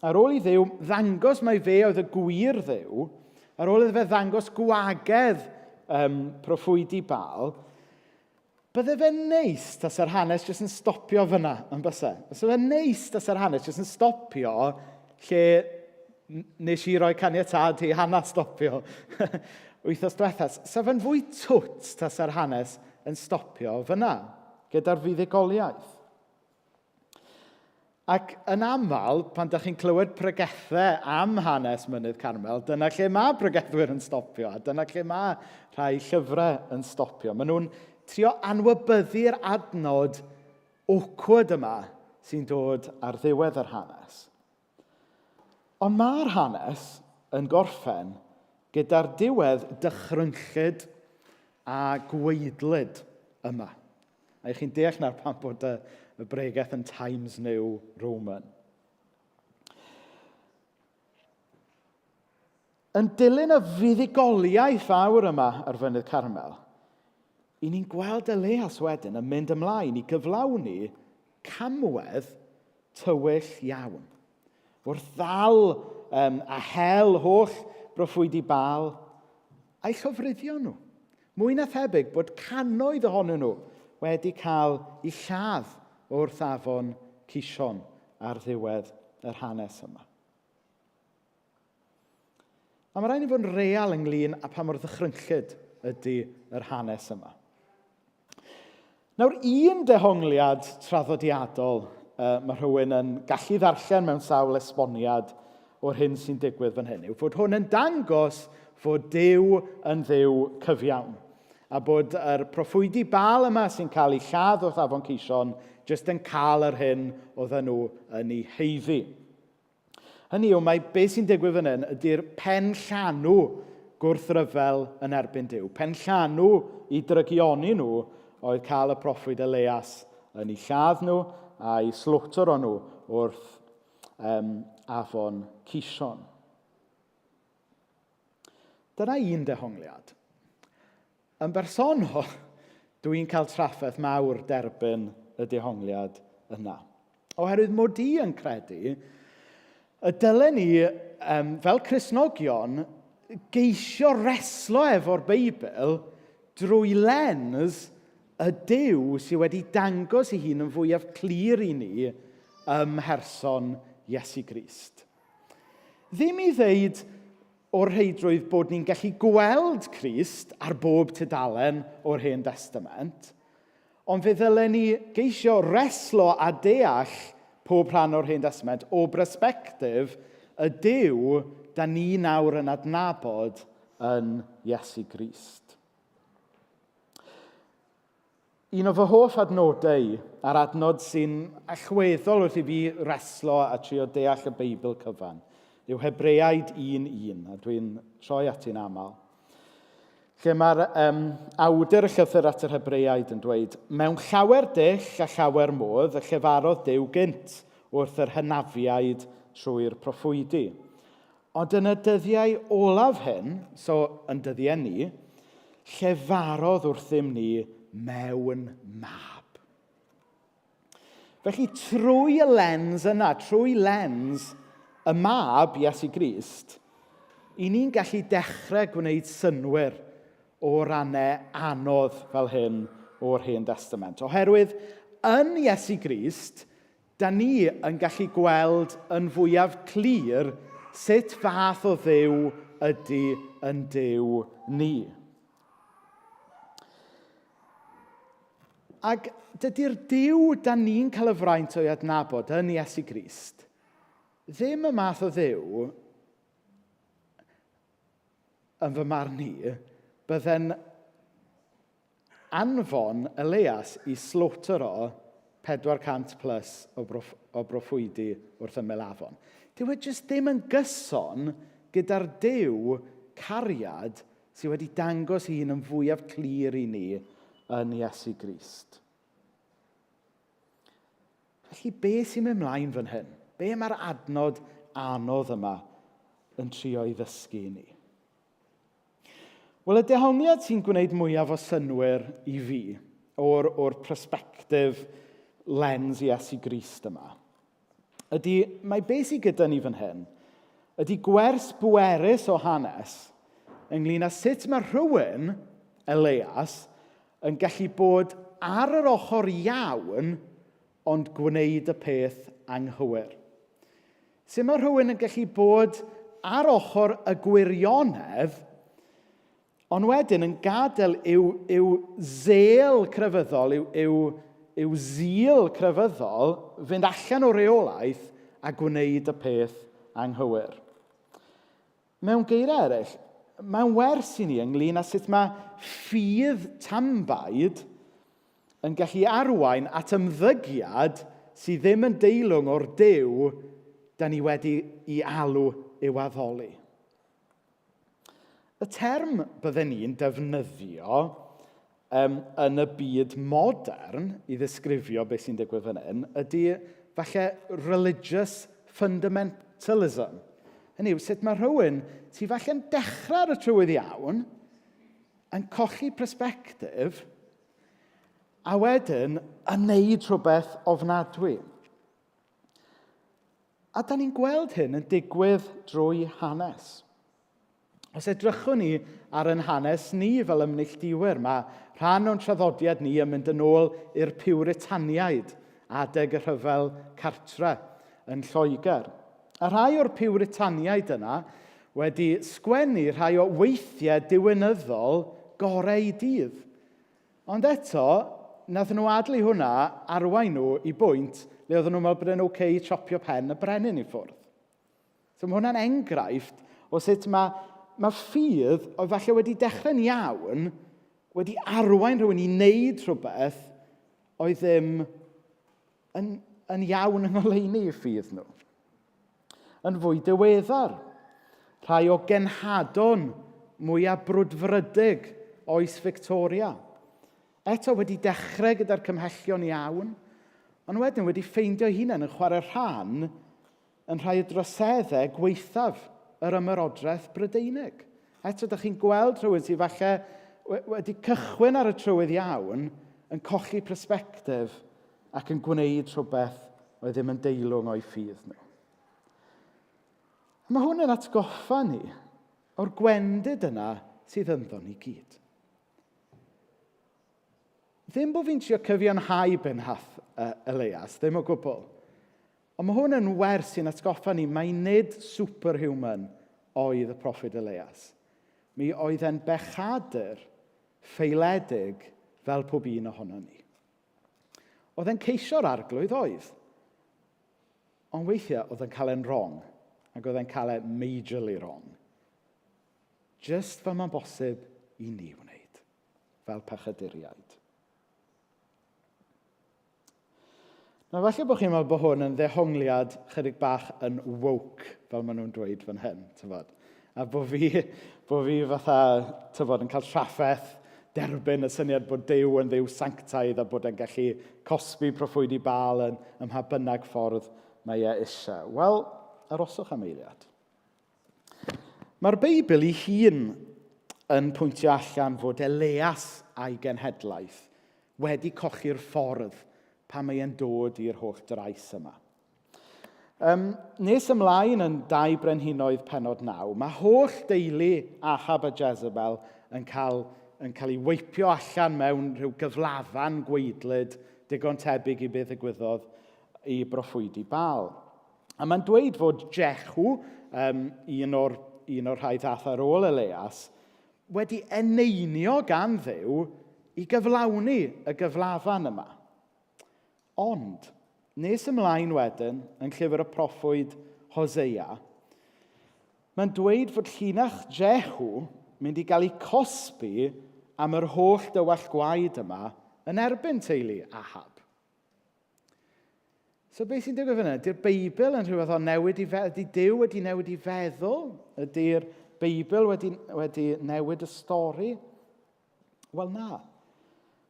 Speaker 2: ar ôl i Dduw ddangos mai fe oedd y gwir Dduw, ar ôl iddo fe ddangos gwagedd um, proffwydi Baal, bydde fe'n neis tasa'r hanes jyst yn stopio fyna, yn byse? Byse fe'n neis tasa'r hanes jyst yn stopio lle nes i roi caniatâd i Hannah stopio wythnos diwetha. Sa fe'n fwy twt tasa'r hanes yn stopio fyna, gyda'r fuddugoliaeth. Ac yn aml, pan da chi'n clywed pregethau am hanes Mynydd Carmel, dyna lle mae pregethwyr yn stopio, a dyna lle mae rhai llyfrau yn stopio. Maen nhw'n trio anwybyddu'r adnod awkward yma sy'n dod ar ddiwedd yr hanes. Ond mae'r hanes yn gorffen gyda'r diwedd dychrynllyd a gwaedlyd yma. A i chi'n deall nawr pam bod y, y bregeth yn Times New Roman. Yn dilyn y fuddugoliaeth fawr yma ar Fynydd Carmel, i ni'n gweld Elias wedyn yn mynd ymlaen i gyflawni camwedd tywyll iawn. Wrth ddal um, a hel holl broffwydi Baal, a'i llofruddio nhw. Mwy na thebyg bod cannoedd ohonyn nhw wedi cael eu lladd wrth afon Cishon ar ddiwedd yr hanes yma. A mae rhaid ni fod yn real ynglyn â pa mor ddychrynllyd ydy yr hanes yma. Nawr, un dehongliad traddodiadol uh, mae rhywun yn gallu ddarllen mewn sawl esboniad o'r hyn sy'n digwydd fan hyn yw fod hwn yn dangos fod Duw yn Dduw cyfiawn a bod yr proffwydi Baal yma sy'n cael eu lladd wrth afon Cishon jyst yn cael yr hyn oedden nhw yn ei heiddi. Hynny yw, mae be sy'n digwydd fan hyn ydy'r pen llanw gwrthryfel yn erbyn Duw. Pen llanw i drygioni nhw oedd cael y proffwyd Elias yn eu lladd nhw a'i slwtr o nhw wrth um, afon Cishon. Dyna un dehongliad. Yn bersonol, dwi'n cael trafferth mawr derbyn y dehongliad yna. Oherwydd mod i yn credu y dylen ni, um, fel Cristnogion, geisio reslo efo'r Beibl drwy lens y Duw sydd wedi dangos ei hun yn fwyaf clir i ni ym mherson Iesu Grist. Ddim i ddeud o'r rheidrwydd bod ni'n gallu gweld Crist ar bob tudalen o'r Hen Destament, ond fe ddylen ni geisio reslo a deall pob rhan o'r Hen Destament o bersbectif y Duw da ni nawr yn adnabod yn Iesu Grist. Un o fy hoff adnodau i, a'r adnod sy'n allweddol wrth i fi reslo a trio deall y Beibl cyfan, yw Hebreaid 1.1, a dwi'n troi ati'n aml. Lle mae'r um, awdur y llythyr at yr Hebreaid yn dweud, Mewn llawer dull a llawer modd y llefarodd Duw gynt wrth yr hynafiaid trwy'r proffwydi. Ond yn y dyddiau olaf hyn, so yn dyddiau ni, llefarodd wrthym ni mewn mab. Felly trwy y lens yna, trwy lens y mab, Iesu Grist, i ni'n gallu dechrau gwneud synwyr o rannau anodd fel hyn o'r Hen Testament. Oherwydd yn Iesu Grist, Da ni yn gallu gweld yn fwyaf clir sut fath o Dduw ydy yn Duw ni. Ac dydy'r Duw da ni'n cael y fraint o'i adnabod yn Iesu Grist ddim y math o Dduw yn fy marn i, bydde'n anfon Elias i slwtero 400 plus o, broff, o broffwydi wrth ymyl afon. Dyw e jyst ddim yn gyson gyda'r Duw cariad sydd wedi dangos ei hun yn fwyaf clir i ni yn Iesu Grist. Felly, be sy'n mynd mlaen fan hyn? Be mae'r adnod anodd yma yn trio ei ddysgu i ni? Wel, y dehongliad sy'n gwneud mwyaf o synnwyr i fi, o'r, or perspectif lens Iesu Grist yma, ydy mae beth sydd gyda ni fan hyn, ydy gwers bwerus o hanes ynglyn â sut mae rhywun, Elias, yn gallu bod ar yr ochr iawn ond gwneud y peth anghywir. Sut mae rhywun yn gallu bod ar ochr y gwirionedd, ond wedyn yn gadael i'w, i'w zel crefyddol, i'w, i'w, i'w zil crefyddol fynd allan o reolaeth a gwneud y peth anghywir. Mewn geiriau eraill, mae'n wers i ni ynglyn â sut mae ffydd tanbaid yn gallu arwain at ymddygiad sydd ddim yn deilwng o'r Duw da ni wedi i alw i'w addoli. Y term bydden ni'n defnyddio um, yn y byd modern i ddisgrifio beth sy'n digwydd fan hyn ydy falle religious fundamentalism. Hynny yw, sut mae rhywun sydd falle'n dechrau ar y trywydd iawn, yn colli persbectif, a wedyn yn neud rhywbeth ofnadwy. A da ni'n gweld hyn yn digwydd drwy hanes. Os edrychwn ni ar yn hanes ni fel ymneilltuwyr, mae rhan o'n traddodiad ni yn mynd yn ôl i'r Piwritaniaid adeg y rhyfel cartre yn Lloegr. A rhai o'r Piwritaniaid yna wedi sgwennu rhai o weithiau diwinyddol gorau eu dydd. Ond eto, nath nhw adlu hwnna arwain nhw i bwynt le oedden nhw'n meddwl bod e'n okay i chopio pen y brenin i ffwrdd. So mae hwnna'n enghraifft o sut mae, mae ffydd oedd falle wedi dechrau'n iawn wedi arwain rhywun i wneud rhywbeth oedd ddim yn, yn iawn yng ngoleuni i ffydd nhw. Yn fwy diweddar, rhai o genhadon mwyaf brwdfrydig oes Victoria. Eto wedi dechrau gyda'r cymhellion iawn, ond wedyn wedi ffeindio hunain yn chwarae rhan yn rhai o droseddau gwaethaf yr ymerodraeth Brydeinig. Eto, da chi'n gweld rhywun sydd falle wedi cychwyn ar y trywydd iawn yn colli persbectif ac yn gwneud rhywbeth oedd ddim yn deilwng o'i ffydd nhw. A mae hwn yn atgoffa ni o'r gwendid yna sydd ynddo ni gyd. Ddim bod fi'n trio cyfiawnhau be nath Elias, ddim o gwbl. Ond mae hwn yn wers sy'n atgoffa ni mai nid superhuman oedd y proffwyd Elias. Mi oedd e'n bechadur ffaeledig fel pob un ohono ni. Oedd e'n ceisio'r arglwydd oedd. Ond weithiau oedd e'n cael e'n wrong. Ac oedd e'n cael e majorly wrong. Just fel mae'n bosib i ni wneud. Fel pechaduriaid. Nawr, falle bod chi'n meddwl bod hwn yn ddehongliad chydig bach yn woke, fel maen nhw'n dweud fan hyn, tybod. A bod fi, bod fi fatha, tybod, yn cael trafferth derbyn y syniad bod Duw yn dduw sanctaidd a bod e'n gallu cosbi proffwydi Baal yn, ym mha bynnag ffordd mae e eisiau. Wel, aroswch am eiliad. Mae'r Beibl ei hun yn pwyntio allan fod Elias a'i genhedlaeth wedi colli'r ffordd pan mae e'n dod i'r holl drais yma. Um, nes ymlaen yn dau brenhinoedd penod 9, mae holl deulu Ahab a Jezebel yn cael, yn cael ei weipio allan mewn rhyw gyflafan gweidlyd digon tebyg i beth ddigwyddodd i broffwydi Baal. A mae'n dweud fod Jehu, um, un, o'r, un o'r rhai ddath ar ôl Elias, wedi eneinio gan Dduw i gyflawni y gyflafan yma. Ond, nes ymlaen wedyn, yn llyfr y proffwyd Hosea, mae'n dweud fod llinach Jehu mynd i gael ei cosbi am yr holl dywallt gwaed yma yn erbyn teulu Ahab. So beth sy'n digwydd fyna? Ydy'r Beibl yn rhywbeth o newid i feddwl? Ydy Duw wedi newid i feddwl? Ydy'r Beibl wedi, wedi newid y stori? Wel na.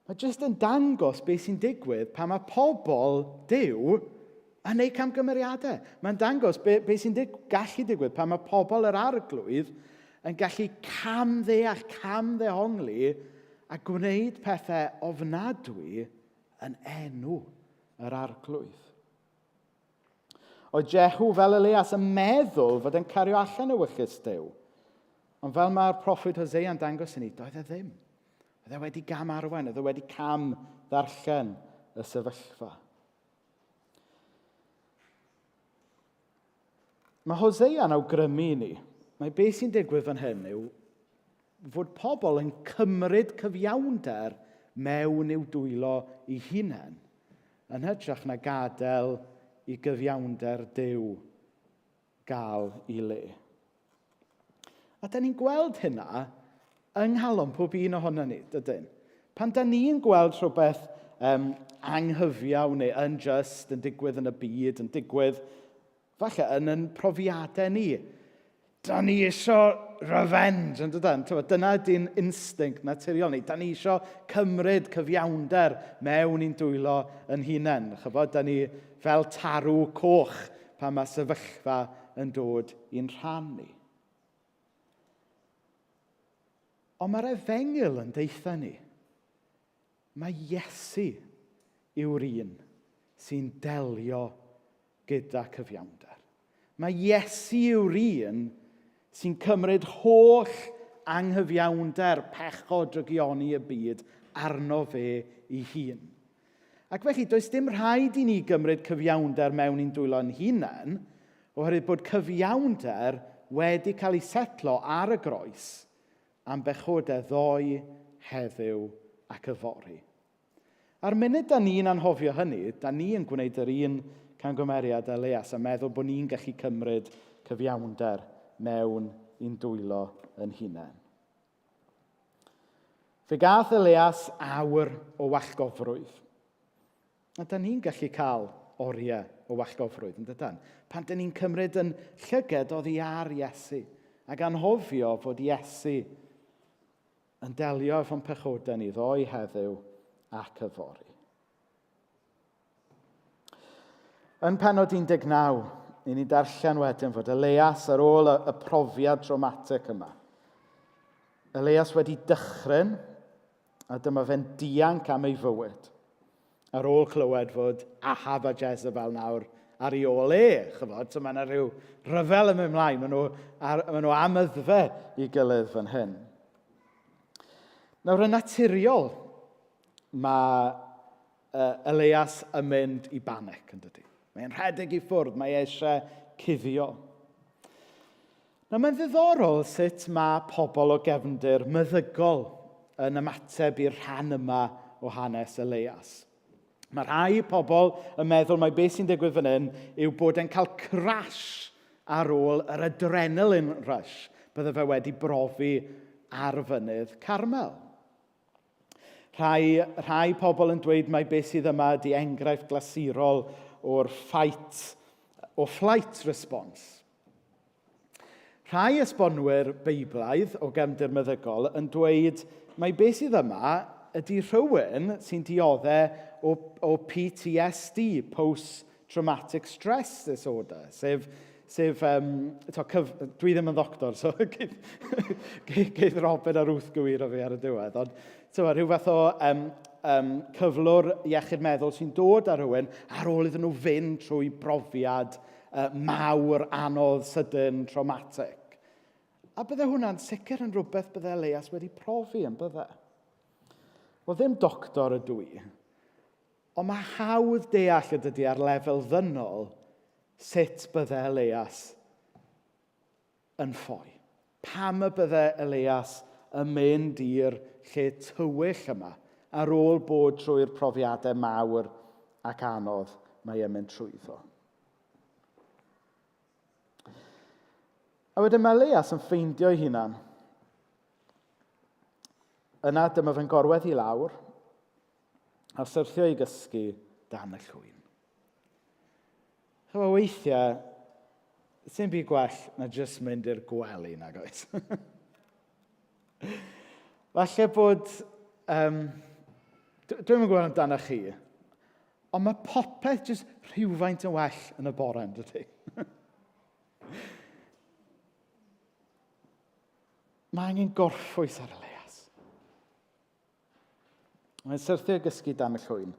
Speaker 2: Mae jyst yn dangos beth sy'n digwydd pan mae pobl Duw yn eu camgymeriadau. Mae'n dangos be, be sy'n dig, gallu digwydd pan mae pobl yr arglwydd yn gallu cam-ddeall, cam-ddehongli a gwneud pethau ofnadwy yn enw yr arglwydd. Oedd Jehu fel Elias yn meddwl fod e'n cario allan y wyllys Duw. Ond fel mae'r proffwyd Hosea'n dangos i ni, doedd e ddim. Oedd e wedi gam arwain, oedd e wedi cam ddarllen y sefyllfa. Mae Hosea'n awgrymu i ni, mae beth sy'n digwydd fan hyn yw fod pobl yn cymryd cyfiawnder mewn i'w dwylo eu hunain. yn hytrach na gadael i gyfiawnder Duw gael ei le. A da ni'n gweld hynna yng nghalon pob un ohono ni, dydyn? Pan da ni'n gweld rhywbeth anghyfiawn neu unjust yn digwydd yn y byd, yn digwydd falle yn yn profiadau ni, da ni isio revenge, yn dydan? T'mod, dyna ydy'n instinct naturiol ni. Da ni isio cymryd cyfiawnder mewn i'n dwylo yn hunain. Chybod, da ni fel tarw coch pan mae sefyllfa yn dod i'n rhan ni. Ond mae'r efengyl yn deutha ni. Mae Iesu yw'r un sy'n delio gyda cyfiawnder. Mae Iesu yw'r un sy'n cymryd holl anghyfiawnder, pechod, drygioni y byd arno fe ei hun. Ac felly, does dim rhaid i ni gymryd cyfiawnder mewn i'n dwylo'n hunain, oherwydd bod cyfiawnder wedi cael ei setlo ar y groes am bechodau ddoe, heddiw ac yfory. A'r munud da ni'n anghofio hynny, da ni yn gwneud yr un camgymeriad â Elias a meddwl bod ni'n gallu cymryd cyfiawnder mewn i'n dwylo yn hunain. Fe gath Elias awr o wallgofrwydd. A da ni'n gallu cael oriau o wallgofrwydd, yn dydan? Pan da ni'n cymryd yn llyged oddi ar Iesu ac anghofio fod Iesu yn delio efo'n pechodau ni ddoe, heddiw ac yfory. Yn pennod 19, i ni darllen wedyn fod Elias ar ôl y, y profiad traumatic yma. Elias wedi dychryn, a dyma fe'n dianc am ei fywyd. Ar ôl clywed fod Ahab a Jezebel nawr ar ei ôl e, chybod, so mae yna rhyw ryfel yn mynd mlaen, maen nhw, ar, maen nhw am yddfe i gilydd fan hyn. Nawr, yn naturiol, mae Elias yn mynd i banic, yn dydy. Mae'n rhedeg i ffwrdd, mae e eisiau cuddio. Nawr, mae'n ddiddorol sut mae pobl o gefndir meddygol yn ymateb i'r rhan yma o hanes Elias. Mae rhai pobl yn meddwl mai beth sy'n digwydd fan hyn yw bod e'n cael crash ar ôl yr adrenaline rush bydde fe wedi brofi ar fynydd Carmel. Rhai, rhai pobl yn dweud mai beth sydd yma ydy enghraifft glasurol o'r fight, o flight response. Rhai esbonwyr Beiblaidd o gefndir meddygol yn dweud mai beth sydd yma ydy rhywun sy'n dioddau o, o PTSD, Post-Traumatic Stress Disorder, sef sef, to, cyf, dwi ddim yn ddoctor, so geith, geith Robin a Ruth gywiro fi ar y diwedd, ond tywa, rhyw fath o cyflwr iechyd meddwl sy'n dod ar rhywun ar ôl iddyn nhw fynd trwy brofiad mawr, anodd, sydyn, traumatic. A bydde hwnna'n sicr yn rhywbeth bydde Elias wedi profi yn bydde. Wel, ddim doctor ydw i, ond mae hawdd deall y dydy ar lefel ddynol sut bydde Elias yn ffoi. Pam y bydde Elias yn mynd i'r lle tywyll yma ar ôl bod trwy'r profiadau mawr ac anodd mae e'n mynd trwyddo. A wedyn mae Elias yn ffeindio ei hunan. Yna dyma fe'n gorwedd i lawr a syrthio i gysgu dan y llwyn. Chyfo weithiau, sy'n byd gwell na jyst mynd i'r gwely, nag oes? Falle bod... Dwi'm yn gwybod amdano chi, ond mae popeth jyst rhywfaint yn well yn y bore, yn dydy? Mae angen gorffwys ar Elias. Mae'n syrthio gysgu dan y llwyn.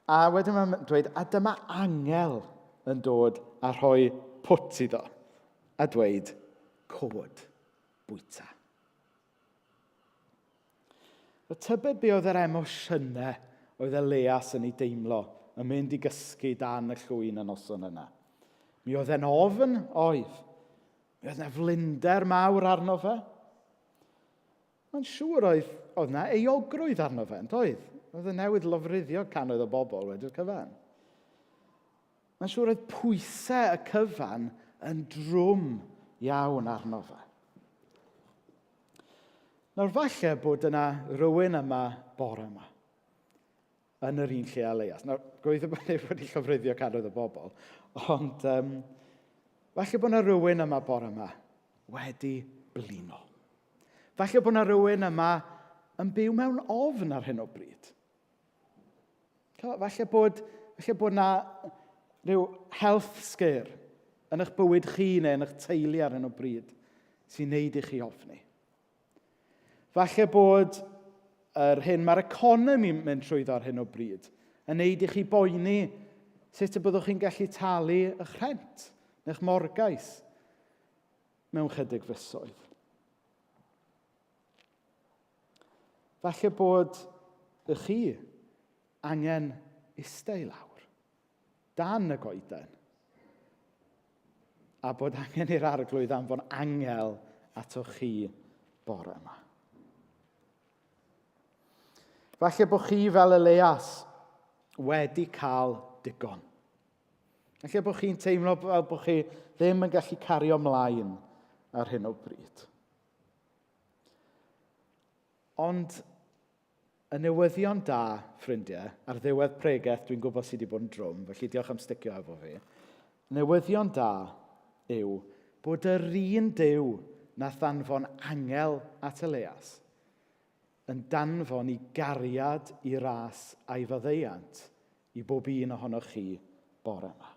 Speaker 2: A wedyn mae'n dweud, a dyma angel yn dod a rhoi pwt iddo. A dweud, cod, bwyta. Y tybed be oedd yr emosiynau oedd Elias yn ei deimlo yn mynd i gysgu dan y llwyn y noson yna. Mi oedd e'n ofn, oedd. Mi oedd yna flinder mawr arno fe. Mae'n siŵr oedd, oedd 'na euogrwydd arno fe, yn doedd? Oedd e newydd lofruddio cannoedd o bobl wedi'r cyfan. Mae'n siŵr oedd pwysau y cyfan yn drwm iawn arno fe. Nawr falle bod yna rywun yma bore yma yn yr un lle â Leias. Nawr, gobeithio bod neb wedi llofruddio cannoedd o bobl, ond um, falle bod yna rywun yma bore yma wedi blino. Falle bod yna rywun yma yn byw mewn ofn ar hyn o bryd. Falle bod, falle bod yna rhyw health scare yn eich bywyd chi neu yn eich teulu ar hyn o bryd sy'n neud i chi ofni. Falle bod yr hyn mae'r economi'n mynd trwyddo ar hyn o bryd yn neud i chi boeni sut y byddwch chi'n gallu talu eich rhent neu'ch morgais mewn chydig fisoedd. Falle bod y chi angen iste i lawr dan y goeden a bod angen i'r arglwydd anfon angel atoch chi bore yma. Falle bod chi fel Elias wedi cael digon. Falle bod chi'n teimlo fel bod chi ddim yn gallu cario mlaen ar hyn o bryd. Ond y newyddion da, ffrindiau, ar ddiwedd pregeth dwi'n gwybod sydd wedi bod yn drwm, felly diolch am sticio efo fi. Newyddion da yw bod yr un Duw nath ddanfon angel at Elias yn danfon i gariad i ras a'i faddeuant i bob un ohonoch chi bore yma.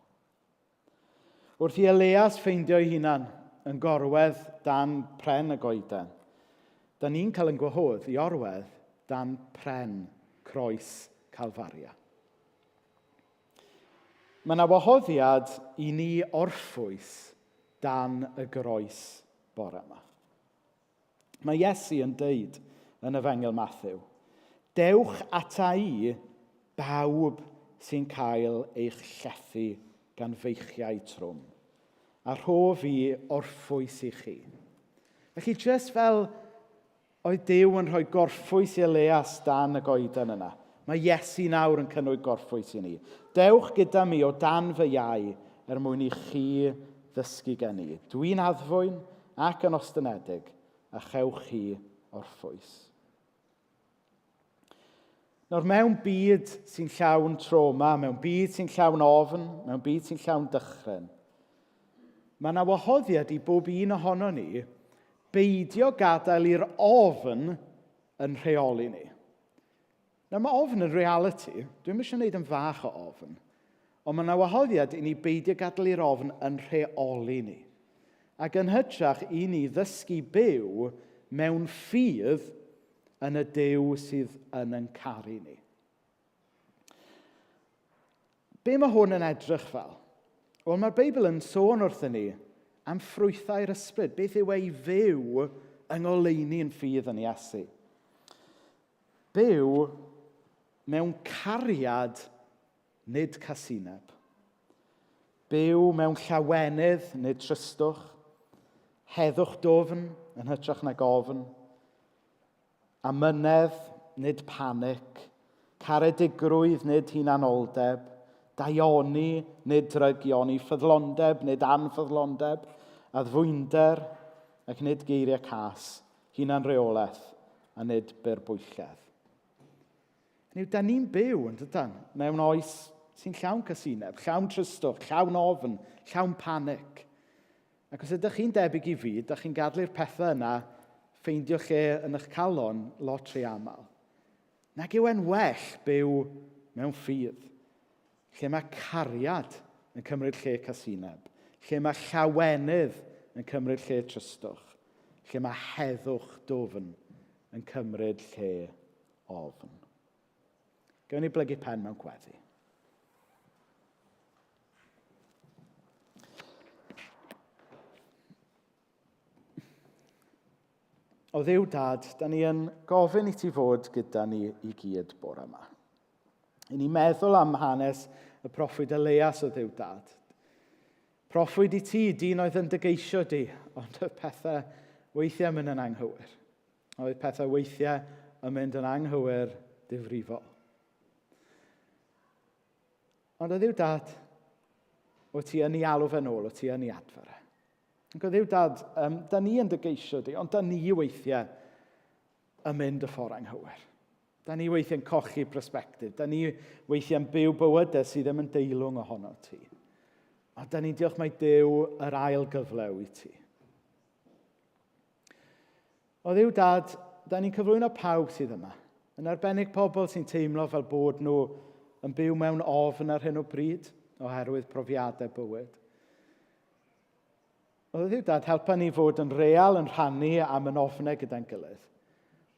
Speaker 2: Wrth i Elias ffeindio'i hunan yn gorwedd dan pren y goeden, da ni'n cael yn gwahodd i orwedd dan pren croes Calfaria. Mae yna wahoddiad i ni orffwys dan y groes bore yma. Mae Iesu yn deud yn Efengyl Mathew, Dewch ata i, bawb sy'n cael eich llethu gan feichiau trwm, a rho fi orffwys i chi. Felly, jyst fel oedd Duw yn rhoi gorffwys i Elias dan y goeden yna, mae Iesu nawr yn cynnwys gorffwys i ni. Dewch gyda mi o dan fy iau er mwyn i chi ddysgu gen i. Dwi'n addfwyn ac yn ostynedig, a chewch chi orffwys. Nawr, mewn byd sy'n llawn trauma, mewn byd sy'n llawn ofn, mewn byd sy'n llawn dychryn, mae yna wahoddiad i bob un ohono ni beidio gadael i'r ofn yn rheoli ni. Nawr, mae ofn yn realiti. Dwi'm eisiau gwneud yn fach o ofn. Ond mae yna wahoddiad i ni beidio gadael i'r ofn yn rheoli ni. Ac yn hytrach i ni ddysgu byw mewn ffydd yn y Duw sydd yn yn caru ni. Be mae hwn yn edrych fel? Wel, mae'r Beibl yn sôn wrthyn ni am ffrwythau'r ysbryd. Beth yw ei fyw yng ngoleuni'n ffydd yn Iesu? Byw mewn cariad, nid casineb. Byw mewn llawenydd, nid trystwch. Heddwch dwfn yn hytrach nag ofn. Amynedd, nid panic. Caredigrwydd, nid hunanoldeb. Daioni, nid drygioni. Ffyddlondeb, nid anffyddlondeb. Addfwynder, ac nid geiriau cas. Hunanreolaeth a nid byrbwylledd. Hynny yw, da ni'n byw, yn dydan, mewn oes sy'n llawn casineb, llawn trystwch, llawn ofn, llawn panic. Ac os ydych chi'n debyg i fi, da chi'n gadw i'r pethau yna ffeindio lle yn eich calon lot rhy aml. Nag yw e'n well byw mewn ffydd, lle mae cariad yn cymryd lle casineb, lle mae llawenydd yn cymryd lle trystwch, lle mae heddwch dwfn yn cymryd lle ofn. Gawn ni blygu pen mewn gweddi. O Dduw Dad, da ni yn gofyn i ti fod gyda ni i gyd bore yma. I ni meddwl am hanes y proffwyd Elias o Dduw Dad. Proffwyd i ti, dyn oedd yn dygeisio di, ond oedd pethau weithiau mynd yn anghywir. Oedd pethau weithiau yn mynd yn anghywir difrifol. Ond o Dduw Dad, wyt ti yn ei alw fe nôl, wyt ti yn ei adfer e. Ac o Dduw Dad, um, da ni yn dy geisio di, ond da ni weithiau yn mynd y ffordd anghywir. Da ni weithiau'n cochi perspectif. Da ni weithiau'n byw bywydau sydd ddim yn deilwng ohono ti. A da ni'n diolch mai Duw yr ail gyfle wyt ti. O Dduw Dad, da ni'n cyflwyno pawb sydd yma. Yn arbennig pobl sy'n teimlo fel bod nhw yn byw mewn ofn ar hyn o bryd oherwydd profiadau bywyd. O Dduw Dad, helpa ni fod yn real yn rhannu am yn ofnau gyda'n gilydd.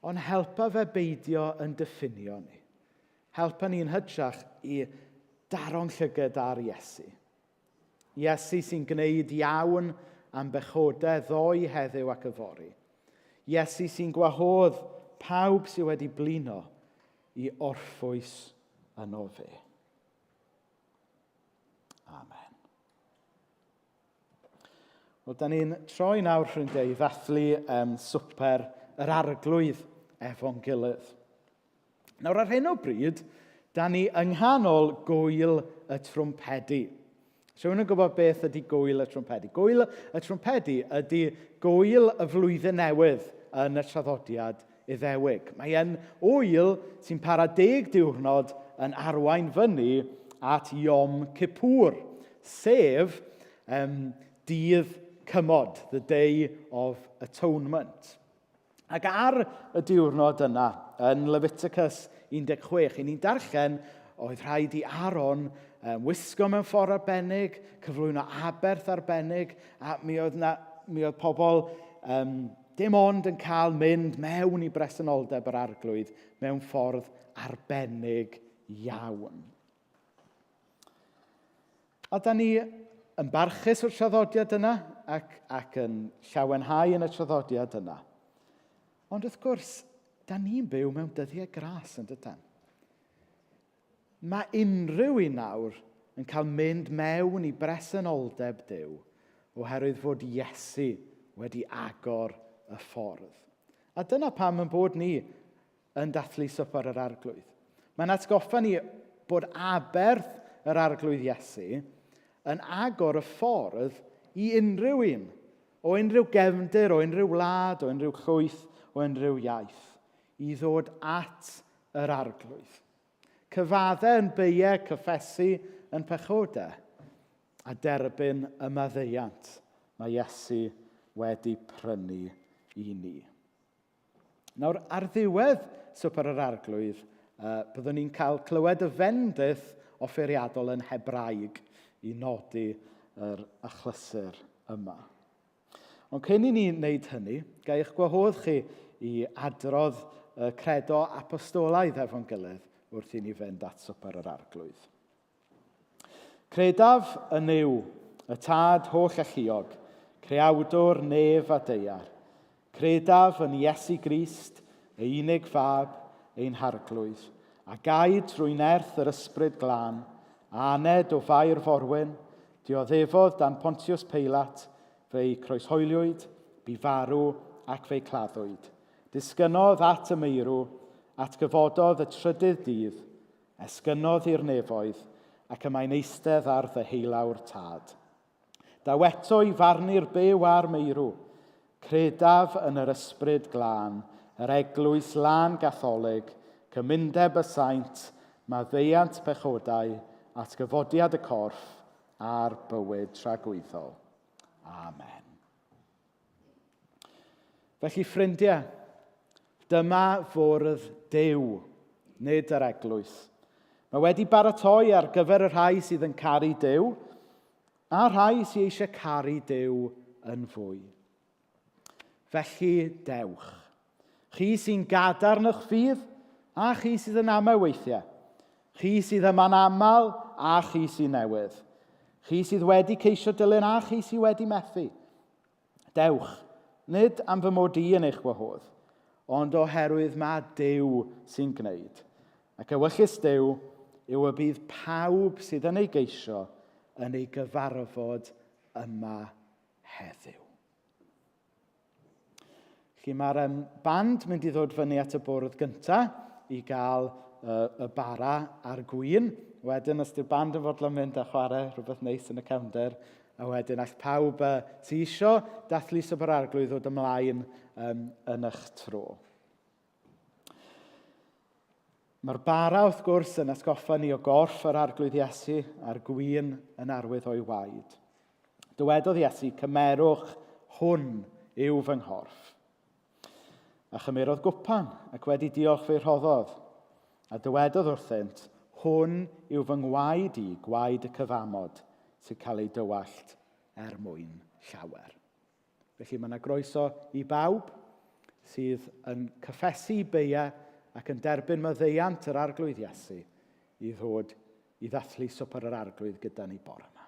Speaker 2: Ond helpa fe beidio yn diffinio ni. Helpa ni'n hytrach i daro'n llyged ar Iesu. Iesu sy'n gwneud iawn am bechodau ddoe, heddiw ac yfory. Iesu sy'n gwahodd pawb sydd wedi blino i orffwys yno fe. Amen. Wel, da ni'n troi nawr, ffrindiau, i ddathlu um, swper yr arglwydd efo'n gilydd. Nawr, ar hyn o bryd, da ni yng nghanol gwyl y trwmpedi. Rhywun yn gwybod beth ydy gwyl y trwmpedi? Gwyl y trwmpedi ydy gwyl y flwyddyn newydd yn y traddodiad Iddewig. Mae e'n wyl sy'n para deg diwrnod yn arwain fyny at Yom Kippur, sef um, dydd cymod, the Day of Atonement. Ac ar y diwrnod yna, yn Leviticus 16, i ni'n darllen oedd rhaid i Aaron um, wisgo mewn ffordd arbennig, cyflwyno aberth arbennig, a mi oedd, na, mi oedd pobl um, dim ond yn cael mynd mewn i bresenoldeb yr arglwydd mewn ffordd arbennig iawn. A da ni yn barchus o'r traddodiad yna ac, ac yn llawenhau yn y traddodiad yna. Ond wrth gwrs, da ni'n byw mewn dyddiau gras yn dydan. Mae unrhyw un nawr yn cael mynd mewn i bresenoldeb Duw oherwydd fod Iesu wedi agor y ffordd. A dyna pam yn bod ni yn dathlu Swper yr Arglwydd. Mae'n atgoffa ni bod aberth yr Arglwydd Iesu yn agor y ffordd i unrhyw un, o unrhyw gefndir, o unrhyw wlad, o unrhyw llwyth, o unrhyw iaith, i ddod at yr Arglwydd. Cyfadde yn beiau, cyffesu yn pechodau, a derbyn y maddeuant mae Iesu wedi prynu i ni. Nawr, ar ddiwedd Swper yr Arglwydd, uh, byddwn ni'n cael clywed y fendith offeiriadol yn Hebraeg i nodi yr achlysur yma. Ond cyn i ni wneud hynny, ga i'ch gwahodd chi i adrodd y credo apostolaidd efo'n gilydd wrth i ni fynd at Swper yr Arglwydd. Credaf yn Nuw, y Tad holl alluog, creawdwr nef a daear. Credaf yn Iesu Grist, ei unig fab, ein harglwydd, a gaed trwy nerth yr Ysbryd Glân, a aned o Fair Forwyn, dioddefodd dan Pontius Peilat, fe'i croeshoeliwyd, bu farw ac fe'i claddwyd. Disgynnodd at y meirw, atgyfododd y trydydd dydd, Esgynnodd i'r nefoedd, ac y mae'n eistedd ar ddeheulaw'r Tad. Daw eto i farnu'r byw a'r meirw. Credaf yn yr Ysbryd Glân, yr Eglwys Lân Gatholig, cymundeb y saint, maddeuant pechodau, atgyfodiad y corff, a'r bywyd tragwyddol. Amen. Felly, ffrindiau, dyma fwrdd Duw, nid yr eglwys. Mae wedi baratoi ar gyfer y rhai sydd yn caru Duw, a rhai sydd eisiau caru Duw yn fwy. Felly, dewch. Chi sy'n gadarn o'ch ffydd, a chi sydd yn amau weithiau. Chi sydd yma'n aml, a chi sy'n newydd. Chi sydd wedi ceisio dilyn, a chi sydd wedi methu. Dewch, nid am fy mod i yn eich gwahodd, ond oherwydd mae Duw sy'n gwneud. Ac ewyllys Duw yw y bydd pawb sydd yn ei geisio yn ei gyfarfod yma heddiw. Felly mae'r um, band mynd i ddod fyny at y bwrdd gyntaf i gael y bara a'r gwin. Wedyn, os di'r band yn fodlon mynd a chwarae rhywbeth neis yn y cefndir, a wedyn all pawb sy isio dathlu Swper Arglwydd ddod ymlaen yn eich tro. Mae'r bara, wrth gwrs, yn atgoffa ni o gorff yr Arglwydd Iesu a'r gwin yn arwydd o'i waed. Dywedodd Iesu, cymerwch hwn yw fy nghorff. A chymerodd gwpan, ac wedi diolch fe'i rhoddodd. A dywedodd wrthynt, hwn yw fy ngwaed i, gwaed y cyfamod, sy'n cael ei dywallt er mwyn llawer. Felly mae yna groeso i bawb sydd yn cyffesu beiau ac yn derbyn maddeuant yr Arglwydd Iesu i ddod i ddathlu swper yr Arglwydd gyda ni bore yma.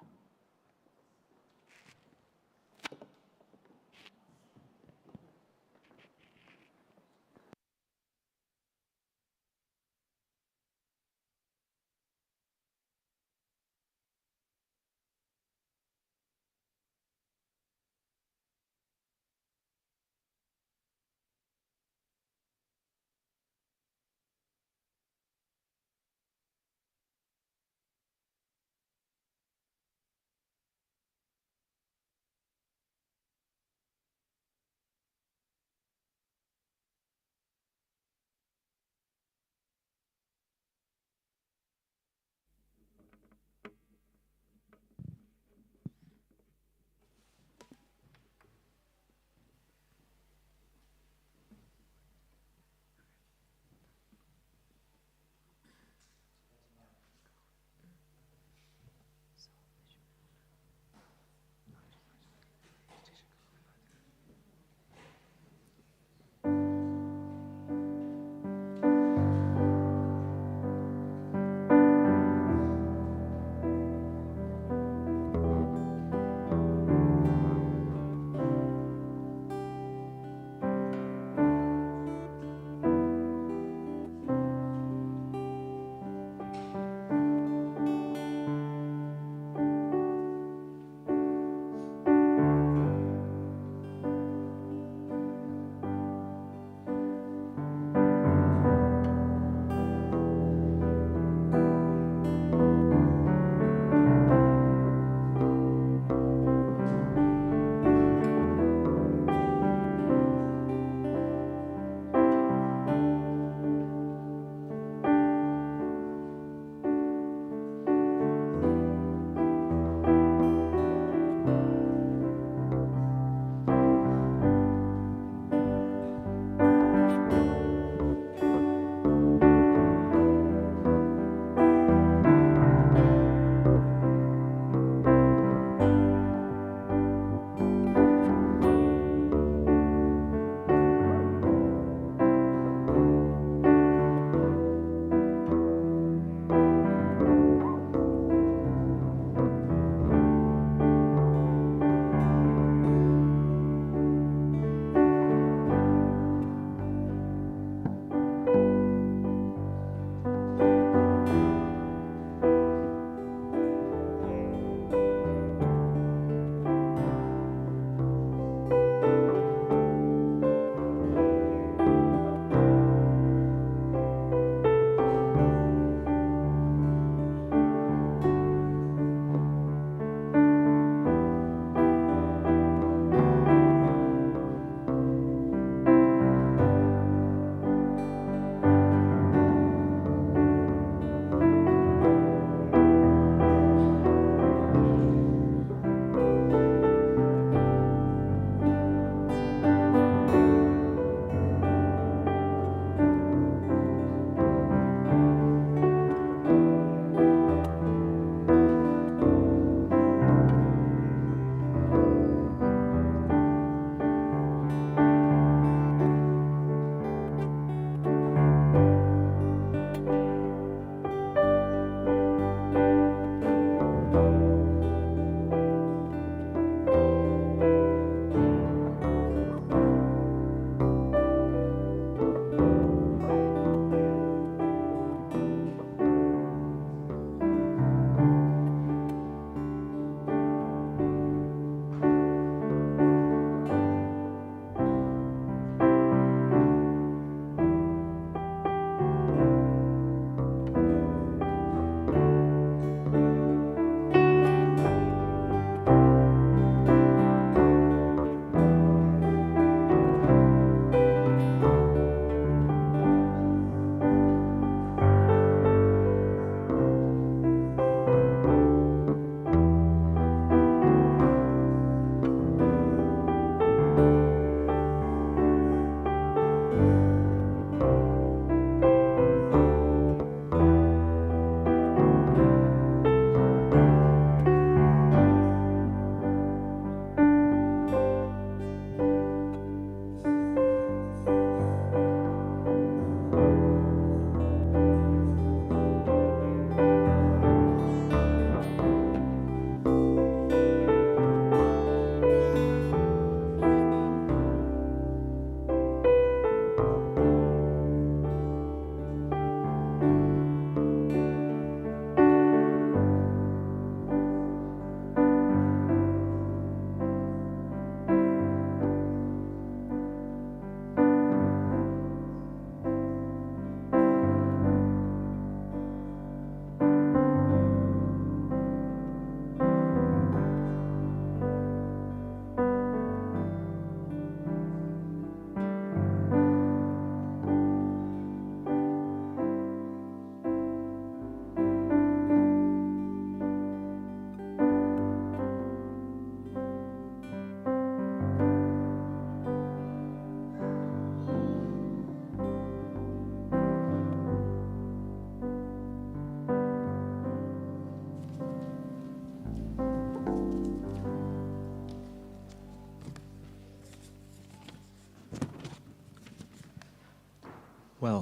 Speaker 5: Wel,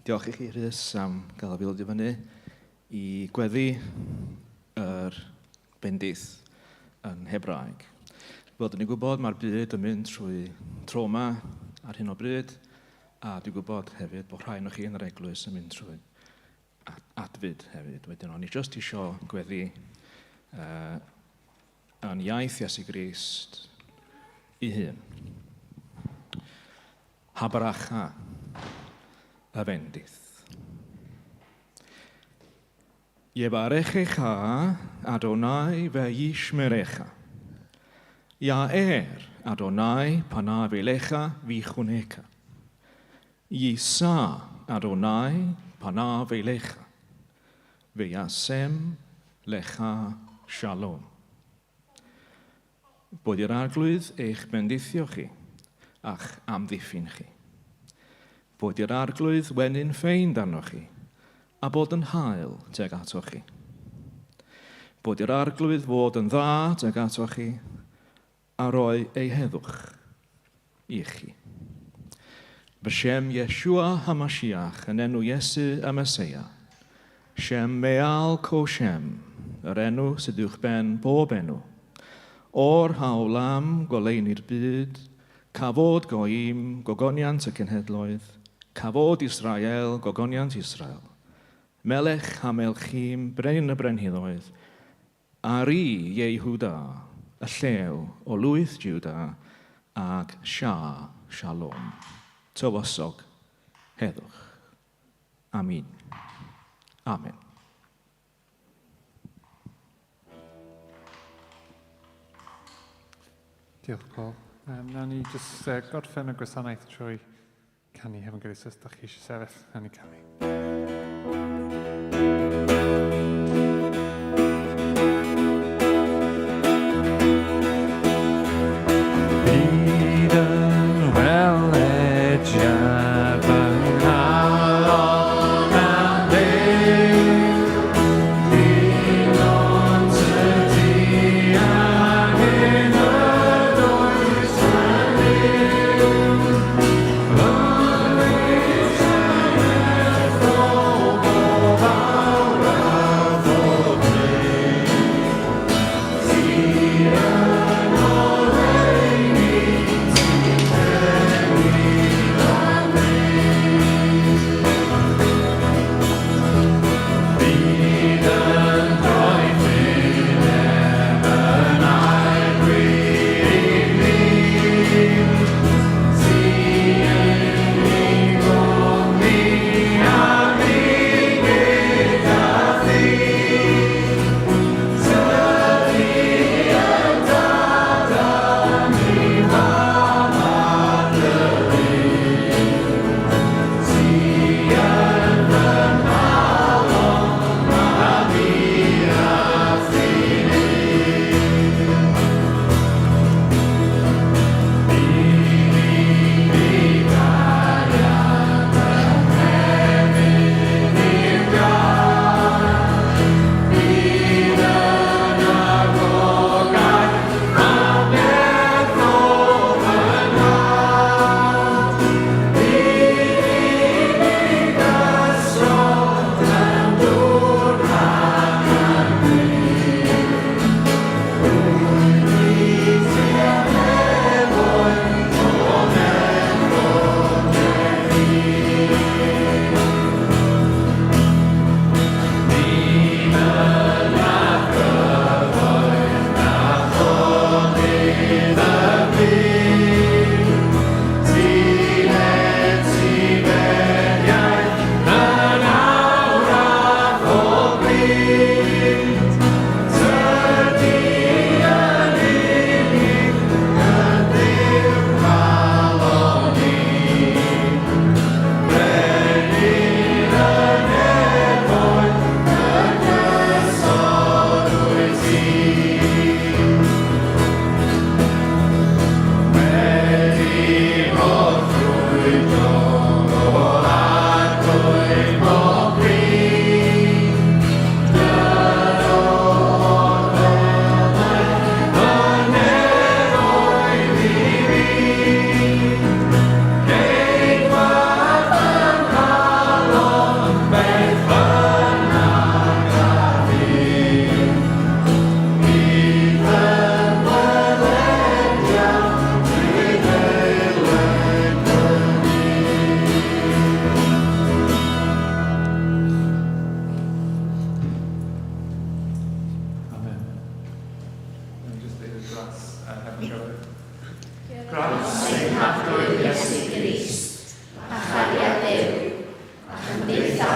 Speaker 5: diolch i chi, Rhys, am gael fi ddod i fyny i gweddi yr bendith yn Hebraeg. Fel dyn ni'n gwybod, mae'r byd yn mynd trwy trauma ar hyn o bryd, a dwi'n gwybod hefyd bod rhai o'n chi yn yr eglwys yn mynd trwy adfyd hefyd. Wedyn, o'n i jyst isio gweddi yn iaith Iesu Grist i hun. Habaracha y fendith. Yevarechecha Adonai ve'yishmerecha. Ya'er Adonai panav elecha v'yichuneka. Yisa Adonai panav elecha. Ve'yasem lecha shalom. Boed i'r arglwydd eich bendithio chi a'ch amddiffyn chi. Boed i'r arglwydd wenu'n ffeind arnoch chi a bod yn hael tuag atoch chi. Boed i'r arglwydd fod yn dda tuag atoch chi a roi ei heddwch i chi. B'Shem Yeshua HaMashiach, yn enw Iesu y Meseia. Shem Me'al Ko Shem, yr enw sydd uwchben bob enw. O'r Haolam, goleuni'r byd, Kavod Goyim, gogoniant y cenhedloedd, Kavod Israel, gogoniant Israel. Melech HaMelchim, brenin y brenhinoedd, Ari Yehuda, y llew o lwyth Juda, ac Shah Shalom, tywysog heddwch. Amin. Amen.
Speaker 4: Diolch, Paul. Nawn ni jyst gorffen y gwasanaeth trwy canu hefo'n gilydd, so os da chi eisiau sefyll, nawn ni canu. Byd yn welediad fy nghalon am Dduw, dim ond tydi angen ydoes fy Nuw.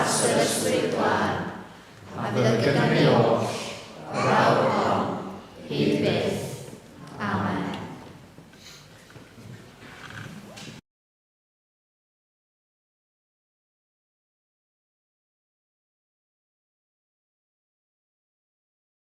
Speaker 6: ras yr Ysbryd Glân, a fydd gyda ni oll.